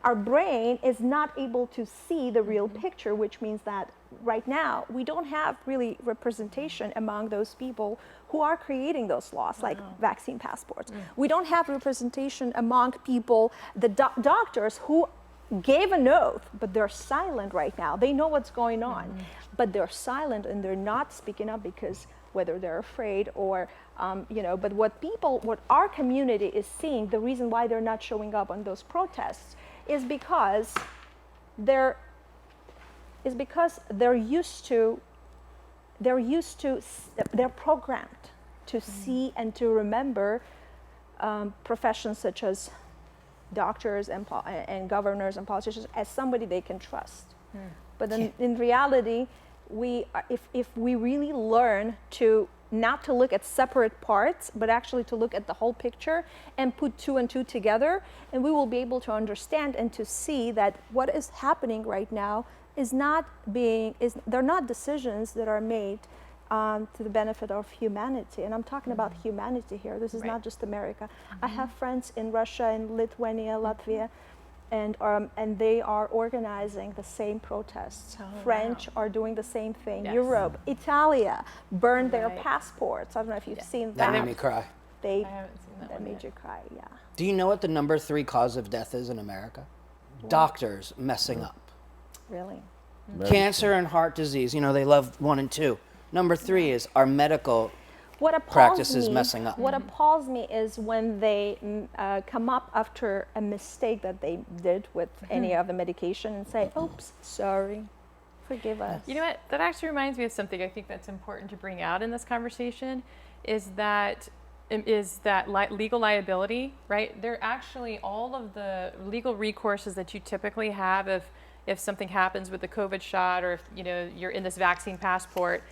our brain is not able to see the real picture, which means that right now we don't have really representation among those people who are creating those laws, like vaccine passports. We don't have representation among people, the do- doctors who gave an oath, but they're silent right now. They know what's going on, but they're silent and they're not speaking up because whether they're afraid or um, you know. But what people, what our community is seeing, the reason why they're not showing up on those protests is because they're is because they're used to they're used to s- they're programmed to see and to remember um, professions such as doctors and, po- and governors and politicians as somebody they can trust. But in, in reality, we are- if, if we really learn to not to look at separate parts, but actually to look at the whole picture and put two and two together, and we will be able to understand and to see that what is happening right now is not being is they're not decisions that are made um, to the benefit of humanity. And I'm talking about humanity here. This is Right. Not just America. I have friends in Russia, in Lithuania, Latvia, and um, and they are organizing the same protests. Oh, French wow. are doing the same thing. Yes. Europe, Italia burned their Right. passports. I don't know if you've Yeah. seen That that. made me cry. They I haven't seen that that one made yet. You cry. Yeah. Do you know what the number three cause of death is in America? Doctors messing up. Really. Medicine. Cancer and heart disease, you know, they love one and two. Number three is our medical What appalls practices me, messing up. What appalls me is when they mm, uh, come up after a mistake that they did with any of the medication and say, "Oops, sorry, forgive us." You know what? That actually reminds me of something I think that's important to bring out in this conversation is that is that li- legal liability, right? There actually all of the legal recourses that you typically have if if something happens with the COVID shot or if you know you're in this vaccine passport,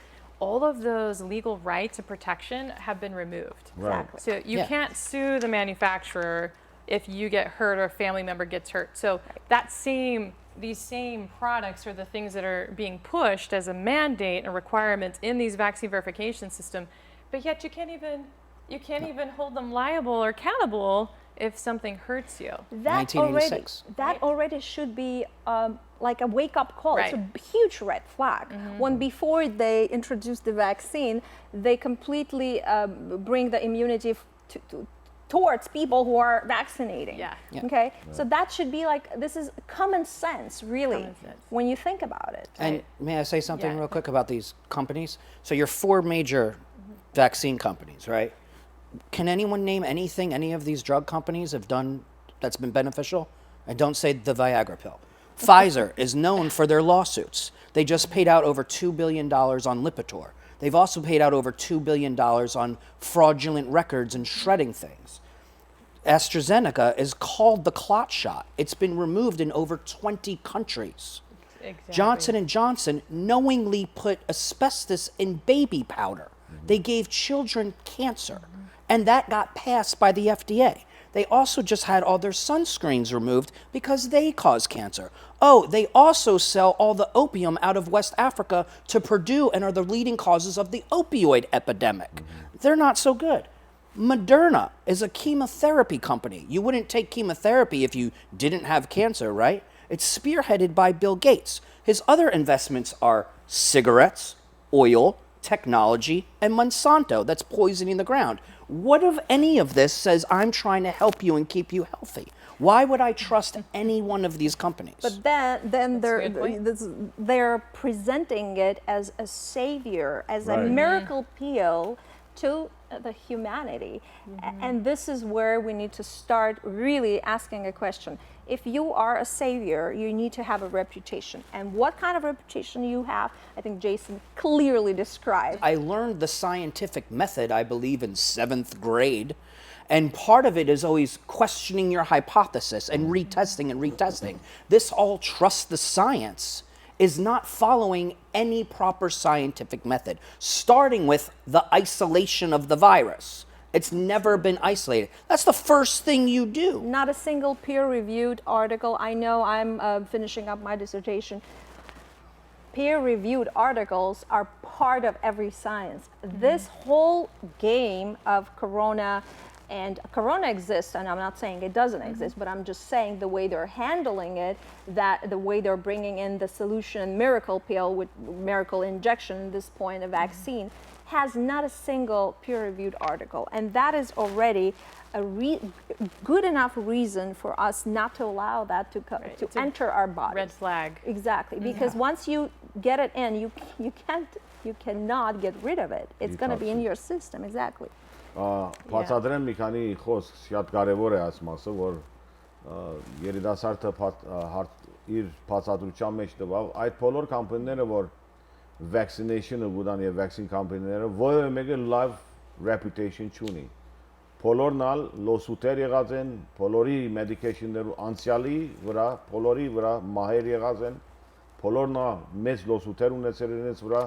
all of those legal rights and protection have been removed. Right. Exactly. So you Yeah. can't sue the manufacturer if you get hurt or a family member gets hurt. So that same these same products are the things that are being pushed as a mandate and requirement in these vaccine verification system, but yet you can't even you can't even hold them liable or accountable if something hurts you. That already, nineteen eighty-six. That already should be um, like a wake-up call. It's Right. A huge red flag. When before they introduced the vaccine, they completely um, bring the immunity f- to, to, towards people who are vaccinating. Yeah. Yeah. Okay. So that should be like this is common sense, really, Common sense. When you think about it. And may I say something Yeah. real quick about these companies? So your four major vaccine companies, right? Can anyone name anything any of these drug companies have done that's been beneficial? And don't say the Viagra pill. Pfizer is known for their lawsuits. They just paid out over two billion dollars on Lipitor. They've also paid out over two billion dollars on fraudulent records and shredding things. AstraZeneca is called the clot shot. It's been removed in over twenty countries. Exactly. Johnson and Johnson knowingly put asbestos in baby powder. They gave children cancer, and that got passed by the F D A. They also just had all their sunscreens removed because they cause cancer. Oh, they also sell all the opium out of West Africa to Purdue and are the leading causes of the opioid epidemic. They're not so good. Moderna is a chemotherapy company. You wouldn't take chemotherapy if you didn't have cancer, right? It's spearheaded by Bill Gates. His other investments are cigarettes, oil, technology, and Monsanto that's poisoning the ground. What of any of this says, "I'm trying to help you and keep you healthy"? Why would I trust any one of these companies? But then, then That's a they're good point. this, they're presenting it as a savior, as a Right. miracle pill to uh, the humanity. A- And this is where we need to start really asking a question. If you are a savior, you need to have a reputation. And what kind of reputation you have, I think Jason clearly described. I learned the scientific method, I believe, in seventh grade. And part of it is always questioning your hypothesis and retesting and retesting. This all trust the science is not following any proper scientific method, starting with the isolation of the virus. It's never been isolated. That's the first thing you do. Not a single peer-reviewed article. I know I'm uh, finishing up my dissertation. Peer-reviewed articles are part of every science. This whole game of corona, and corona exists, and I'm not saying it doesn't exist, but I'm just saying the way they're handling it, that the way they're bringing in the solution, miracle pill with miracle injection, this point, a vaccine, has not a single peer-reviewed article, and that is already a re- good enough reason for us not to allow that to co- Right. to It's a enter our bodies. Red flag. Exactly, because once you get it in, you you can't you cannot get rid of it. It's going to be in your system. Exactly. Ա, բացատրեմ մի քանի խոսք, շատ կարևոր է այս մասը, որ ա, երիտասարդը բաց- ա, հարց- իր բացատրության մեջ տվավ, այդ բոլոր կամպանիները, որ vaccination-ը կուտան եւ vaccine կամպանիները, որևէ մեկը լավ reputation չունի։ Բոլորն ալ լոսութեր եղած են, բոլորի medication-ներու անցյալի վրա, բոլորի վրա մահեր եղած են, բոլորն ալ մեծ լոսութեր ունեցել իրենց վրա,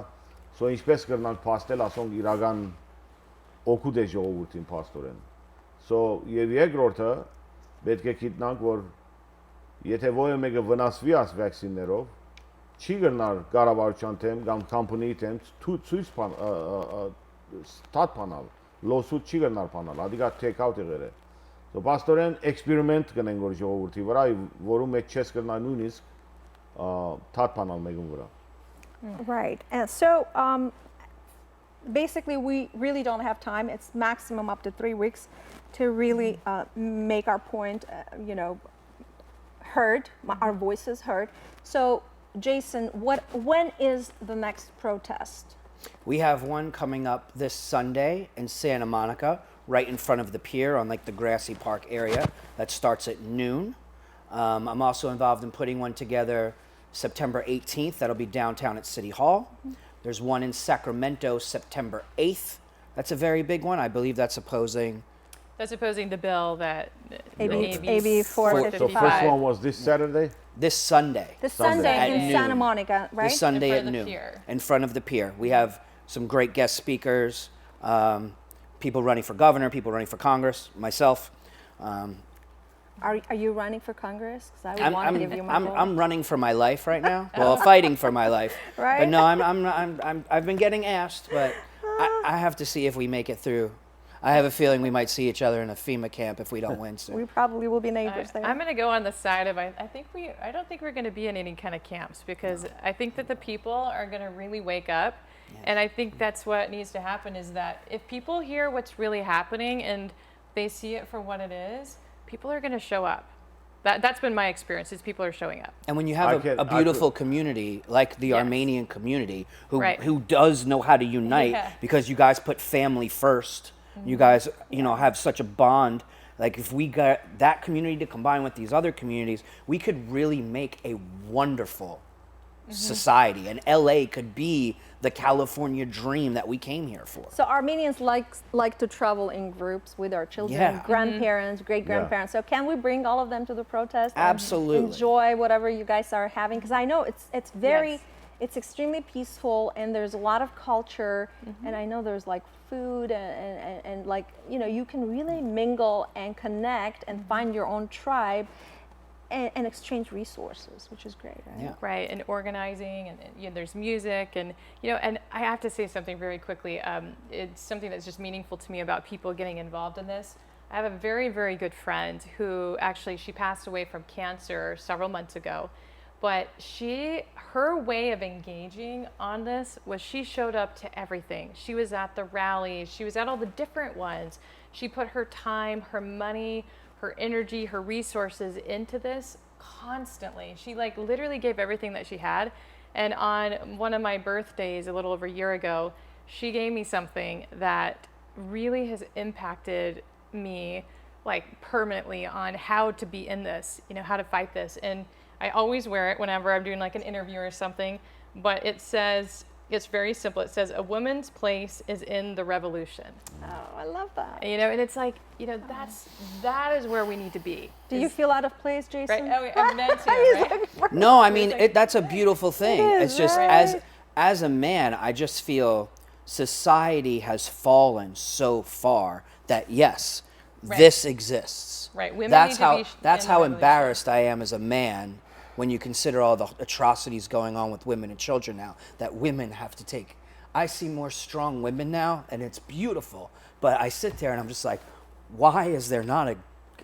so ինչպես կրնանք փաստել, ասոնք իրական օգուտ է ժողովուրդին փաստորեն։ So, եւ երկրորդը, պետք է գիտնանք, որ եթե որևէ մեկը վնասվի այս vaccine-ներով, չի կրնար կառավարության դեմ կամ company-ի դեմ թու- ցույց բան, ը, ը, ը, stop բանալ, lawsuit չի կրնար բանալ, ադիկա take out եղել է։ So, փաստորեն experiment կնենք որ ժողովրդի վրա, որու մեջ չես կրնար նույնիսկ, ը, stop բանալ մեկուն վրա։ Right. And so, um, basically, we really don't have time. It's maximum up to three weeks to really uh, make our point, uh, you know, heard, m- our voices heard. So, Jason, what? When is the next protest? We have one coming up this Sunday in Santa Monica, right in front of the pier on, like, the grassy park area. That starts at noon. Um, I'm also involved in putting one together September eighteenth. That'll be downtown at City Hall. There's one in Sacramento, September eighth. That's a very big one. I believe that's opposing That's opposing the bill that A B, A B four fifty-five. So first one was this Saturday? This Sunday. This Sunday Sunday at in noon. Santa Monica, right? This Sunday at noon. In front of the pier. In front of the pier. We have some great guest speakers, um, people running for governor, people running for Congress, myself. Um, Are, are you running for Congress? Because I would I'm, want to I'm, give you my I'm, vote. I'm running for my life right now. Well, fighting for my life. Right? But no, I'm, I'm, I'm, I'm, I've been getting asked, but I, I have to see if we make it through. I have a feeling we might see each other in a FEMA camp if we don't win soon. We probably will be neighbors I, there. I'm gonna go on the side of, I, I think we, I don't think we're gonna be in any kind of camps because I think that the people are gonna really wake up. Yes. And I think that's what needs to happen is that if people hear what's really happening and they see it for what it is, people are gonna show up. That, that's been my experience, is people are showing up. And when you have I a, can- a I beautiful could- community like the Yes. Armenian community, who Right. who does know how to unite Yeah. because you guys put family first. You guys, you know, have such a bond. Like, if we got that community to combine with these other communities, we could really make a wonderful society, and L A could be the California dream that we came here for. So Armenians like like to travel in groups with our children, Yeah. Grandparents, great grandparents. So can we bring all of them to the protest? And Absolutely. Enjoy whatever you guys are having, because I know it's it's very Yes. it's extremely peaceful, and there's a lot of culture, and I know there's like food and, and, and, and like you know you can really mingle and connect and find your own tribe, and, and exchange resources, which is great, right? Yeah. Right, and organizing, and, and, you know, there's music, and you know, and I have to say something very quickly. Um, it's something that's just meaningful to me about people getting involved in this. I have a very, very good friend who actually she passed away from cancer several months ago, but she her way of engaging on this was she showed up to everything. She was at the rallies. She was at all the different ones. She put her time, her money, her energy, her resources into this constantly. She like literally gave everything that she had. And on one of my birthdays a little over a year ago, she gave me something that really has impacted me like permanently on how to be in this, you know, how to fight this. And I always wear it whenever I'm doing like an interview or something, but it says, it's very simple. It says, "A woman's place is in the revolution." Oh, I love that. You know, and it's like, you know, that's, that is where we need to be. Do you Is- feel out of place, Jason? Right? Oh, I'm meant to, right? No, I mean, it, that's a beautiful thing. It is, It's just right? as as a man, I just feel society has fallen so far that yes, Right. this exists. Right, women That's need to how be sh- that's in the how revolution. Embarrassed I am as a man when you consider all the atrocities going on with women and children now that women have to take. I see more strong women now, and it's beautiful. But I sit there and I'm just like, why is there not a,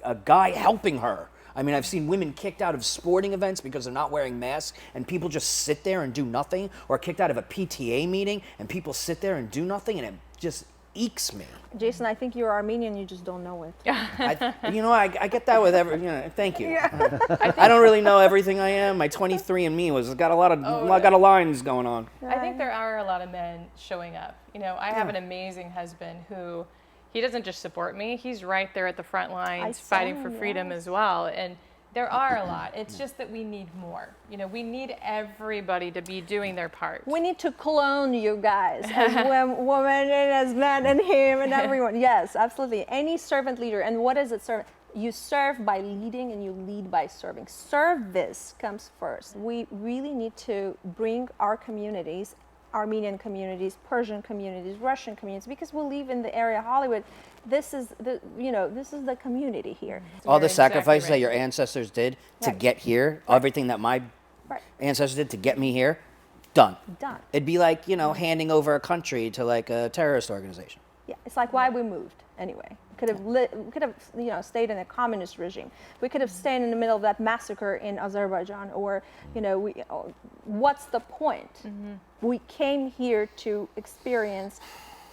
a guy helping her? I mean, I've seen women kicked out of sporting events because they're not wearing masks, and people just sit there and do nothing, or kicked out of a P T A meeting, and people sit there and do nothing, and it just eeks me. Jason, I think you're Armenian. You just don't know it. I, you know, I, I get that with every. You know, thank you. I don't really know everything I am. My twenty-three and me was got a lot of Oh, I got a lines going on. I think there are a lot of men showing up. You know, I have an amazing husband who he doesn't just support me, he's right there at the front lines saw fighting him, for freedom yes. as well. And there are a lot. It's just that we need more. You know, we need everybody to be doing their part. We need to clone you guys as wom- women and as men and him and everyone. Yes, absolutely. Any servant leader. And what is it servant? You serve by leading and you lead by serving. Service comes first. We really need to bring our communities, Armenian communities, Persian communities, Russian communities, because we live in the area of Hollywood. This is the you know this is the community here. All the You're exactly sacrifices that right. your ancestors did to Right. get here, everything that my Right. ancestors did to get me here, done. Done. It'd be like you know handing over a country to like a terrorist organization. Yeah, it's like why we moved anyway. Could have li- could have you know stayed in a communist regime. We could have stayed in the middle of that massacre in Azerbaijan, or you know, we. Oh, what's the point? We came here to experience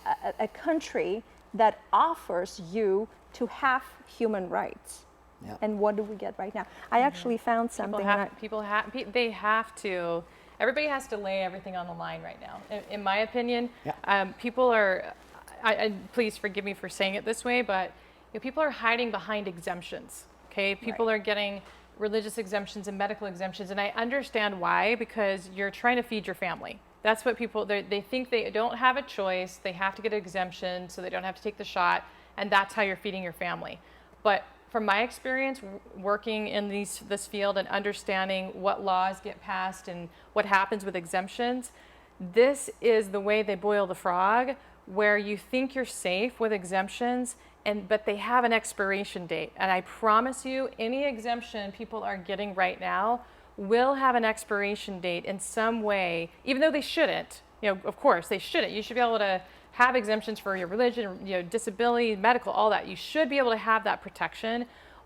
a, a- a country that offers you to have human rights. Yeah. And what do we get right now? I actually found People something. have, and I- people have, pe- they have to, everybody has to lay everything on the line right now. In, in my opinion, Yeah. um, people are, I, I, please forgive me for saying it this way, but you know, people are hiding behind exemptions, okay? People Right. are getting religious exemptions and medical exemptions, and I understand why, because you're trying to feed your family. That's what people, they they think they don't have a choice, they have to get an exemption so they don't have to take the shot, and that's how you're feeding your family. But from my experience w- working in these, this field and understanding what laws get passed and what happens with exemptions, this is the way they boil the frog, where you think you're safe with exemptions, and but they have an expiration date. And I promise you, any exemption people are getting right now will have an expiration date in some way, even though they shouldn't. You know, of course, they shouldn't. You should be able to have exemptions for your religion, you know, disability, medical, all that. You should be able to have that protection.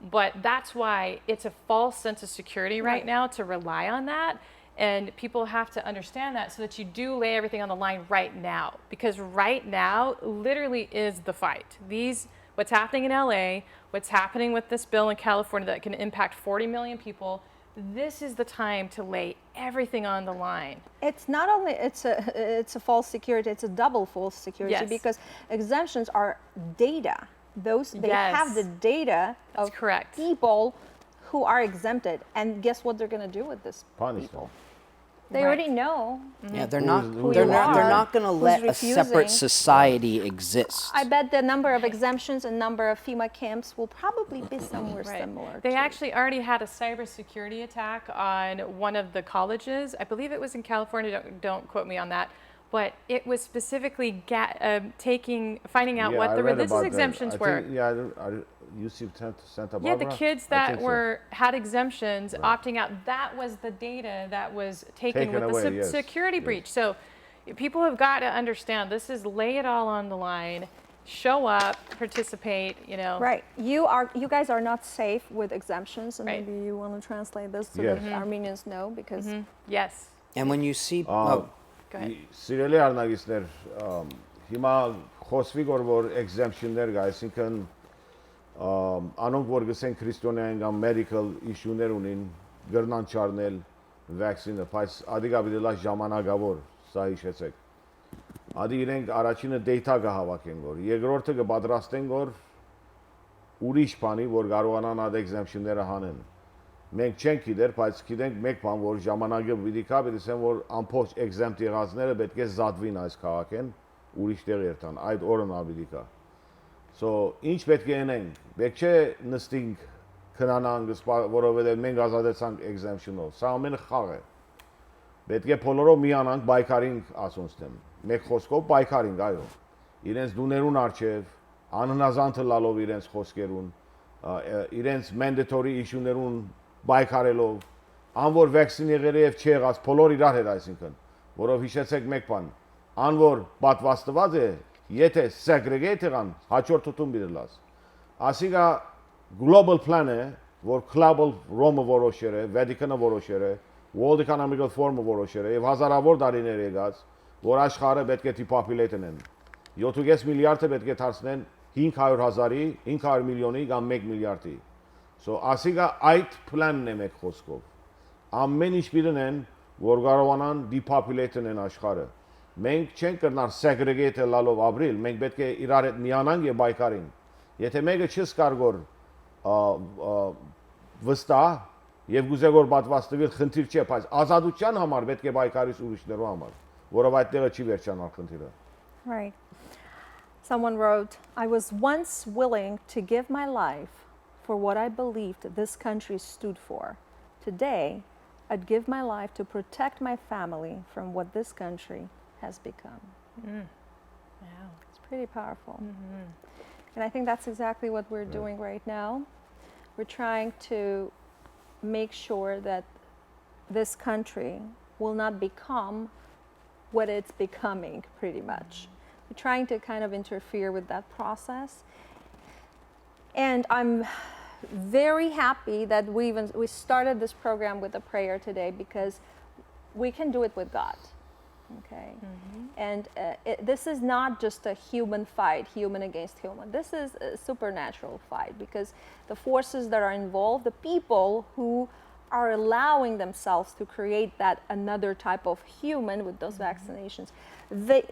But that's why it's a false sense of security right, Right. now to rely on that. And people have to understand that so that you do lay everything on the line right now. Because right now, literally, is the fight. These, what's happening in L A, what's happening with this bill in California that can impact forty million people, this is the time to lay everything on the line. It's not only it's a it's a false security, it's a double false security Yes. Because exemptions are data. Those they have Yes. the data of correct. people who are exempted, and guess what they're going to do with this Punish people? They already know. Yeah, they're not. Who they're you not. They're are, not going to who's let a separate refusing. Society exist. I bet the number of exemptions and number of FEMA camps will probably be somewhere Right. similar. They to- actually already had a cybersecurity attack on one of the colleges. I believe it was in California. Don't, don't quote me on that. But it was specifically ga- um, taking, finding out Yeah, what I the read religious about that. exemptions I were. Think, yeah, I- you see Santa, Santa Yeah, Barbara? The kids I that think so. Were had exemptions Right. Opting out, that was the data that was taken, taken with away, the se- yes. Security yes. Breach. So people have got to understand this is lay it all on the line, show up, participate, you know. Right. You are. You guys are not safe with exemptions, and right. Maybe you want to translate this so yes. That mm-hmm. Armenians know because. Mm-hmm. Yes. And when you see. Uh, oh. Go ahead. Սիրելի արնագիցներ, ըմ, հիմա խոսվի գոր որ exemption-ներ կա, այսինքն ըմ, անոնք որ գսեն քրիստոնեան կամ medical issue-ներ ունին, գրնան չառնել vaccine-ը, բայց ադիկա պիտի լա ժամանակավոր, սա հիշեցեք։ Ադի իրենք առաջինը data կը հավաքեն գոր, երկրորդը կը պատրաստեն գոր ուրիշ բանի, որ կարողանան այդ exemption-ները հանեն։ Մենք չենք գիտեր, բայց գիտենք մեկ բան, որ ժամանակը պիտի գա, պիտի ասեմ, որ ամբողջ exempt եղածները պետք է զատվին այս քաղաքեն, ուրիշ տեղ երթան, այդ օրն ալ պիտի գա։ So, ինչ պետք է ընենք, պետք չէ նստինք, քնանանք, սպա- որովհետև մենք ազատեցանք exemption-ով, սա ամենը խաղ է։ Պետք է բոլորով միանանք, պայքարինք ասոնց դեմ։ Մեկ խոսքով պայքարինք, այո։ Իրենց դուներուն առջև, անհնազանդ ըլլալով իրենց խոսքերուն, ա, ը, իրենց mandatory issue-ներուն պայքարելով, ան որ vaccine եղերը եւ չեղած, բոլոր իրար հետ, այսինքն, որով հիշեցեք մեկ բան, ան որ պատվաստված է, եթե segregate եղան, հաջորդ ութուն պիտի լաս։ Ասիկա global plan է, որ Global Rome-ը որոշեր է, Vatican-ը որոշեր է, World Economical Forum-ը որոշեր է, եւ հազարավոր տարիներ եկած, որ աշխարհը պետք է depopulate-ն են։ Յոթ ու կես միլիարդը պետք է դարձնեն հինգ հարյուր հազարի, հինգ հարյուր միլիոնի կամ մեկ միլիարդի։ So, ասիկա այդ plan-ն է մեկ խոսքով։ Ամեն ինչ պիտի են, որ կարողանան depopulate-ն են աշխարհը։ Մենք չենք կրնար segregate ըլալով ապրիլ, մենք պետք է իրար հետ միանանք եւ պայքարենք։ Եթե մեկը չի սկարգոր, ա, ա, վստահ, եւ գուզե որ պատվաստվիր, խնդիր չէ, բայց ազատության համար պետք է պայքարես ուրիշներու համար, որով այդ տեղը չի վերջանալ խնդիրը։ Right. Someone wrote, "I was once willing to give my life for what I believed this country stood for. Today, I'd give my life to protect my family from what this country has become." Wow. It's pretty powerful. And I think that's exactly what we're doing right now. We're trying to make sure that this country will not become what it's becoming, pretty much. We're trying to kind of interfere with that process. And I'm very happy that we even we started this program with a prayer today because we can do it with God. Okay. And uh, it, this is not just a human fight, human against human. This is a supernatural fight because the forces that are involved, the people who are allowing themselves to create that another type of human with those vaccinations, they,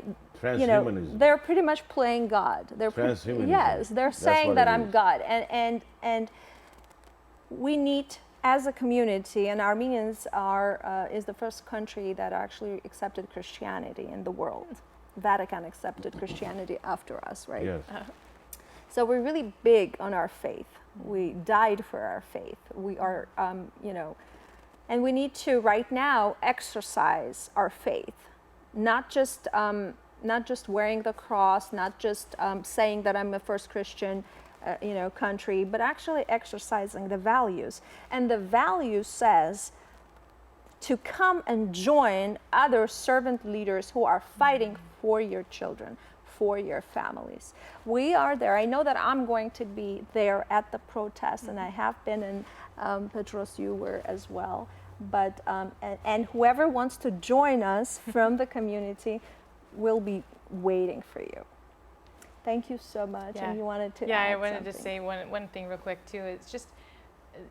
you know, Transhumanism. They're pretty much playing God. They're pre- Transhumanism. Yes, they're That's saying what that it I'm is. God, and and and we need, as a community, and Armenians are uh, is the first country that actually accepted Christianity in the world. Vatican accepted Christianity after us, right? Yes. So we're really big on our faith. We died for our faith. We are, um, you know, and we need to right now exercise our faith, not just um, not just wearing the cross, not just um, saying that I'm a first Christian, uh, you know, country, but actually exercising the values. And the value says to come and join other servant leaders who are fighting for your children, for your families. We are there. I know that I'm going to be there at the protest, and I have been, and um, Petros, you were as well. But um, and, and whoever wants to join us from the community will be waiting for you. Thank you so much. Yeah. And you wanted to Yeah, add I wanted to something. Say one, one thing real quick too. It's just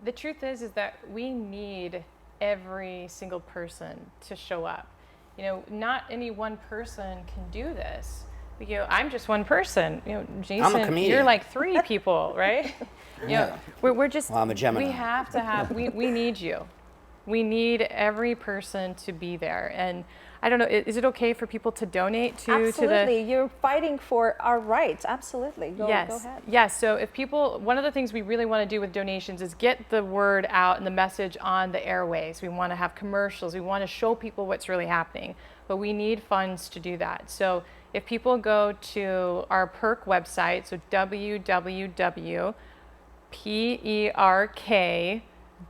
the truth is is that we need every single person to show up. You know, not any one person can do this. You know, I'm just one person. You know, Jason, comedian. You're like three people, right? You know, Yeah. we're, we're just. Well, I'm a Gemini. We have to have. We, we need you. We need every person to be there. And I don't know, i- is it okay for people to donate to, to the Absolutely. You're fighting for our rights. Absolutely. Go, yes. Go ahead. Yes. So if people, one of the things we really want to do with donations is get the word out and the message on the airways. We want to have commercials. We want to show people what's really happening. But we need funds to do that. So if people go to our perk website, so www.perk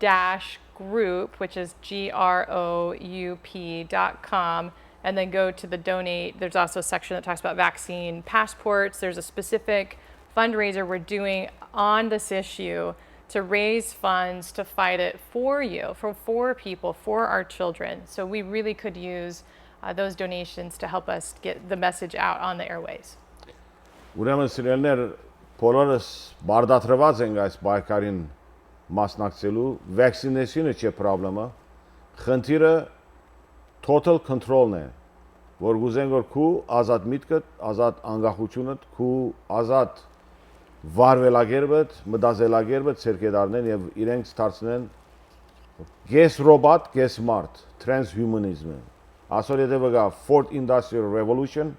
dash group, which is G R O U P dot com, and then go to the donate. There's also a section that talks about vaccine passports. There's a specific fundraiser we're doing on this issue to raise funds to fight it for you, for, for people, for our children. So we really could use uh, those donations to help us get the message out on the airways. Ուրեմն, սիրելիներ, բոլորս բարդատրված ենք այս պայքարին մասնակցելու։ Vaccination-ը չէ պրոբլեմը, խնդիրը total control-ն է, որ կուզեն որ քու ազատ միտքդ, ազատ անկախությունդ, քու ազատ վարվելակերպդ, մտածելակերպդ ձեռքեդառնեն եւ իրենք դարձնեն կես ռոբոտ, կես մարդ, transhumanism-ը։ Այսօր եթե վկա Fourth Industrial Revolution,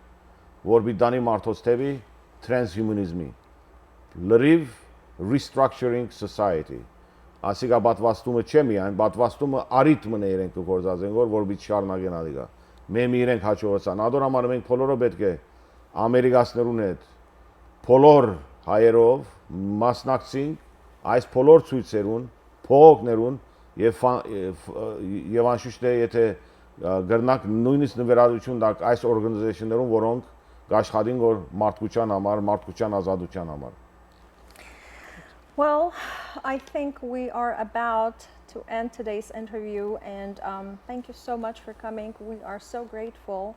որ պիտանի մարդոց թեպի transhumanism-ի, լրիվ restructuring society։ Ասիկա պատվաստումը չէ միայն, պատվաստումը արիթ մնե իրենք կը գործածեն, որ, որ պիտի շարունակեն ադիկա։ Մեմի իրենք հաջողեցան։ Ադոր համար մենք բոլորը պետք է ամերիկացիներուն հետ, բոլոր հայերով մասնակցենք այս բոլոր ցույցերուն, փողոքներուն եւ, ֆա- եւ, եւ անշուշտ է, եթե ը, կրնակ նույնիսկ նվիրատվություն տակ այս organization-ներուն, որոնք կաշխատին որ մարդկության համար, մարդկության ազատության համար։ Well, I think we are about to end today's interview, and um, thank you so much for coming. We are so grateful.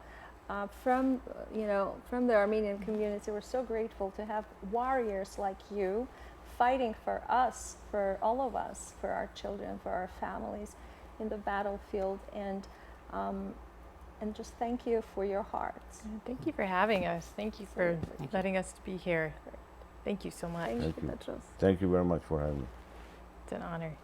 Uh, from uh, you know, from the Armenian community, we're so grateful to have warriors like you fighting for us, for all of us, for our children, for our families in the battlefield, and um, and just thank you for your hearts. Thank you for having us. Thank you for Absolutely. Letting us be here. Thank you so much. Thank you, Thank you. Petros. Thank you very much for having me. It's an honor.